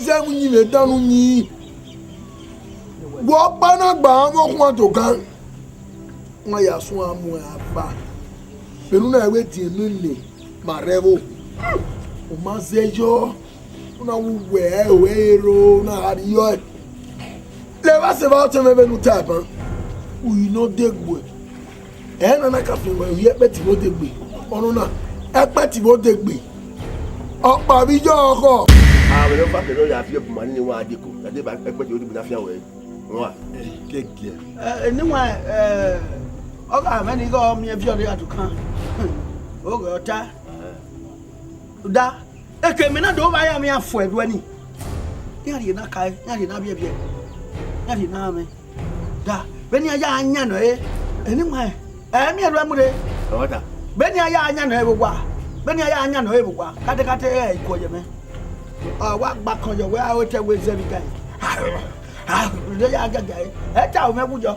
Zẹ vbe uyinmwẹ dan ne u yin? Wẹ ọkpa na gba mwẹ okhuan dogan, wọn ya suẹn mu ẹn aba. Vbene u na vbe die nene ma rre ẹvbo, u ma zẹ yọ, u na wu wẹ ẹro ẹre ro, u na gha rriọ ẹe. Levba sẹ evba ọtẹn mwẹ vbene u ta ban, u i nọ degbe. Ẹ na na ka fian wẹ, u ye ẹkpẹti vbe odegbe. Ọnọna, ẹkpẹti vbe odegbe. Ọkpa vbe iyọ ọkhọ. A vbe ne ọfa kẹrẹ ya viọ bu ma ni wa deko, na deba ẹkpẹti vbe odegbe na fian wẹ. Wa. Gẹgẹ. Ẹ, eniwan, ẹ, ọ gha mwẹ ne ighe ọ miẹn viọ rre atukan. Oghẹ ọta. Da, eke mẹ na do vba ya mwẹ iran fuẹ ẹduẹ ni. Iran rhie na kae, iran rhie na viẹviẹ, iran rhie na mwẹ. Da, vbene iran ya yan nọ ẹre, eniwan, ẹ miẹn ẹduẹ mu rre. Ọmọta. Vbene iran ya yan nọ ẹre vbe owa, vbene iran ya yan nọ ẹre vbe owa, katekate ẹ i kuọ ye mwẹ. Ọ wa gba kọn yọ wẹ a ru otọ wẹ zẹ vbe ga ẹre. Rhie ya gẹgẹ ẹre, ẹ ta mwẹ wu yọ.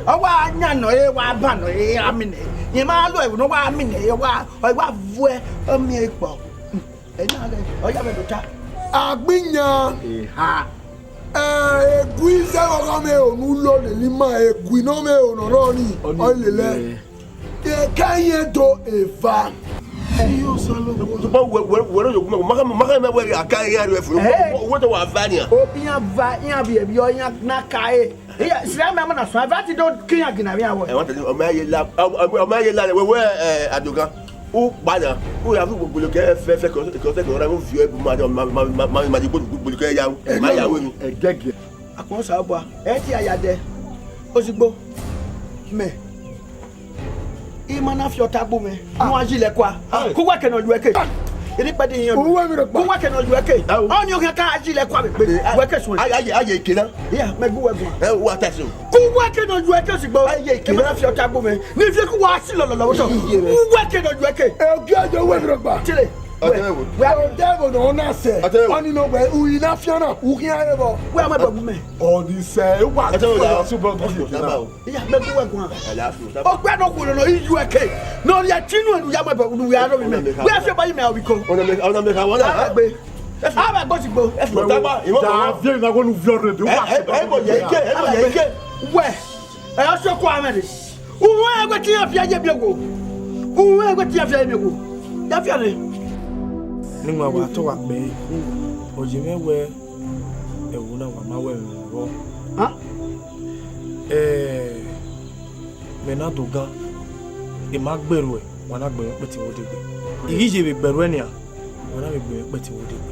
Ọ wa yan nọ ẹre, wa ban nọ ẹre, a mine. Rẹn ma lo ẹvbo ne ọ wa mine ẹre, ọ wa, ọ wa vuẹ, ọ miẹn ekpọ. Ẹ na ghẹ, ọ ya vbe do ta. Agbinyan. Eha. Ẹ, egui zẹ ọghe ọmọ ero ne u lo lele ima, egui ne ọmọ ero ne ọ rrọọ ni, ọ i lele ẹe. Eka irẹn do eva. Iyo, Osanobua. Tugbo wẹ, wẹ, wẹ rẹ oyogun mẹ, ma kha, ma kha mẹ wẹ a ka iran rhie fo. Ẹ. Wẹ, wẹ tọ wa va nian. Obi iran va, iran vbiẹ vbiẹ, iran na ka ẹre. Iya, sẹ mẹ ma na suẹn, eva ti do ke iran gina vbe iran wẹ. Ẹ, wa tẹle, ọmọ ẹ ye la, ọmọ ẹ ye la, wẹ, wẹ, ẹ, Adogan. U kpa na, u ya fi gbogbo kẹ fẹ, fẹ, kẹ, kẹ, fẹ, kẹ, ọra, u viọ ẹbu ma, ma, ma, ma, ma, ma, di gbogbo, gbogbo kẹ ya, ma ya wẹ mi. Ẹgẹgẹ. Akpọn Osanobua, ẹ ti a ya dẹ. Osigbo, mẹ. I ma na fi ọta gbe mwẹ, ne u gha yi lẹ kua. Ah. Ku uwu ẹke ne ọ yu ẹke. Eni kpẹdẹ iran. Uwu ẹmwẹ rẹ kpa. Ku uwu ẹke ne ọ yu ẹke. Au. Ọni okhian ka yi lẹ kua vbe egbe. Eh, ah, u ẹke suẹn. Aye, aye, aye, eke na. Iya, mẹ gu wẹ guan. Ẹ, wa ta ẹse o. Ku uwu ẹke ne ọ yu ẹke Osigbo. Aye, eke na. I ma na fi ọta gbe mwẹ. Ne I fi ku wa si lọlọlọ vbe otọ. Iye mwẹ. Uwu ẹke ne ọ yu ẹke. Ẹ, ogie, ogie, uwu ẹmwẹ rẹ kpa. Chile. Ọtẹn vbe wo? Wẹ, ọtẹn vbe ne ọ na sẹ. Ọtẹn vbe wo? Ọni nọ wẹ, u i na fian na, u khian re vbọ. Wẹ, a ma bọ gu mẹ. Ọni sẹ, e wa. Ọtẹn vbe wo? Ọtẹn vbe wo? Iya, mẹ gu wẹ guan. Alaafin, o ta. Ọgbẹn ne ọ khulo nọ, I yu ẹke. Ne ọ rhie ẹtin unu ya mu ẹbọ unu ya rọ mẹ. Wẹ fi ọba yi mẹ obiko. Ọna mẹ, ọna mẹ ka wọna. Abagbe. Abagbe Osigbo. Ẹ fọ tagba, ìwọ kọ. Da vie na wonu viọ rẹ de. Ẹ, ẹ, ẹ, bọ yẹ ike, ẹ, bọ yẹ ike. Wẹ, ẹ, ọ sọ kua mẹ de. Uwẹ ẹgbẹ ti ya fia ye bi owo. Uwẹ ẹgbẹ ti ya fia ye bi owo. Ya fia re. Nigba wa tọ wa kpẹ, ọ ye mwẹ wẹ, ẹvbo na wa ma wẹ mwẹ vbọ. Ha? Ẹ, mẹ na do gan, I ma gbe ruẹ, wa na gbe mwẹ kpẹtin vbe odegbe. I ghi ye vbe gbe ruẹ nian, wa na vbe gbe mwẹ kpẹtin vbe odegbe.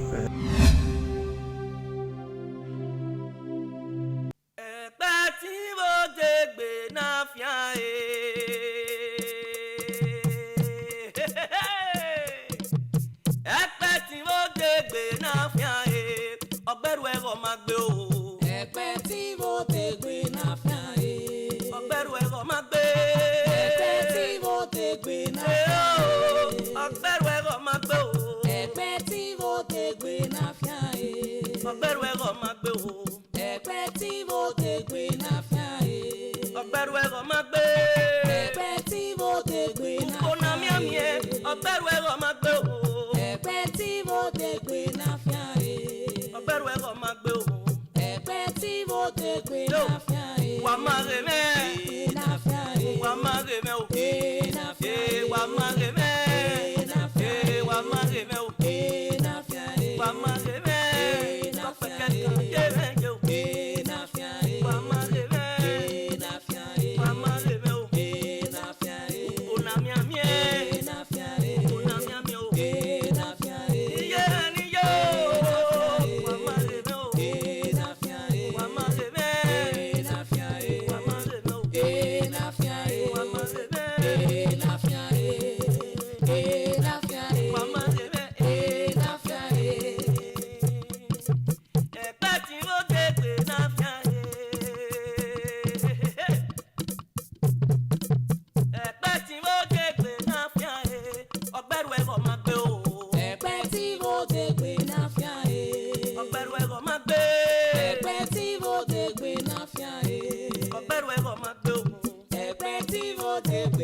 Ẹkpẹtin vbe odegbe na fian e. Ẹkpẹtin vbe odegbe na fian e, ọgberhu ẹghẹ ọ ma gbe o. Ẹkpẹtin vbe odegbe na fian e. Ọgberhu ẹghẹ ọ ma gbe. Ẹkpẹtin vbe odegbe na fian e. Ọgberhu ẹghẹ ọ ma gbe o. Ẹkpẹtin vbe odegbe na fian e. Ọgberhu ẹghẹ ọ ma gbe o. Ẹkpẹtin vbe odegbe na fian e. Ọgberhu ẹghẹ ọ ma gbe. Ẹkpẹtin vbe odegbe na fian e. Ukpo na mianmian, ọgberhu ẹghẹ ọ ma gbe o. Ẹkpẹtin vbe odegbe na fian e. Ọgberhu ẹghẹ ọ ma gbe o. Ẹkpẹtin vbe odegbe na fian e. Wa ma ghe mwẹ. E na fian e. Wa ma ghe mwẹ o. E na fian e. Wa ma ghe mwẹ. E na fian e. Wa ma ghe mwẹ o. E na fian e. Wa ma ghe mwẹ. E na fian e. Wa ma ghe mwẹ. E na fian e. Wa ma ghe mwẹ o. E na fian e. Ukpo na mianmian. E na fian e. Ukpo na mianmian o. E na fian e. Iye ni yo. Wa ma ghe mwẹ o. E na fian e. Wa ma ghe mwẹ. E na fian e. Wa ma ghe mwẹ o. E na fian e. Wa ma ghe mwẹ. E na fian e. E na fian e. Wa ma ghe mwẹ. E na fian e. Ẹkpẹtin vbe odegbe na fian e. Ivo de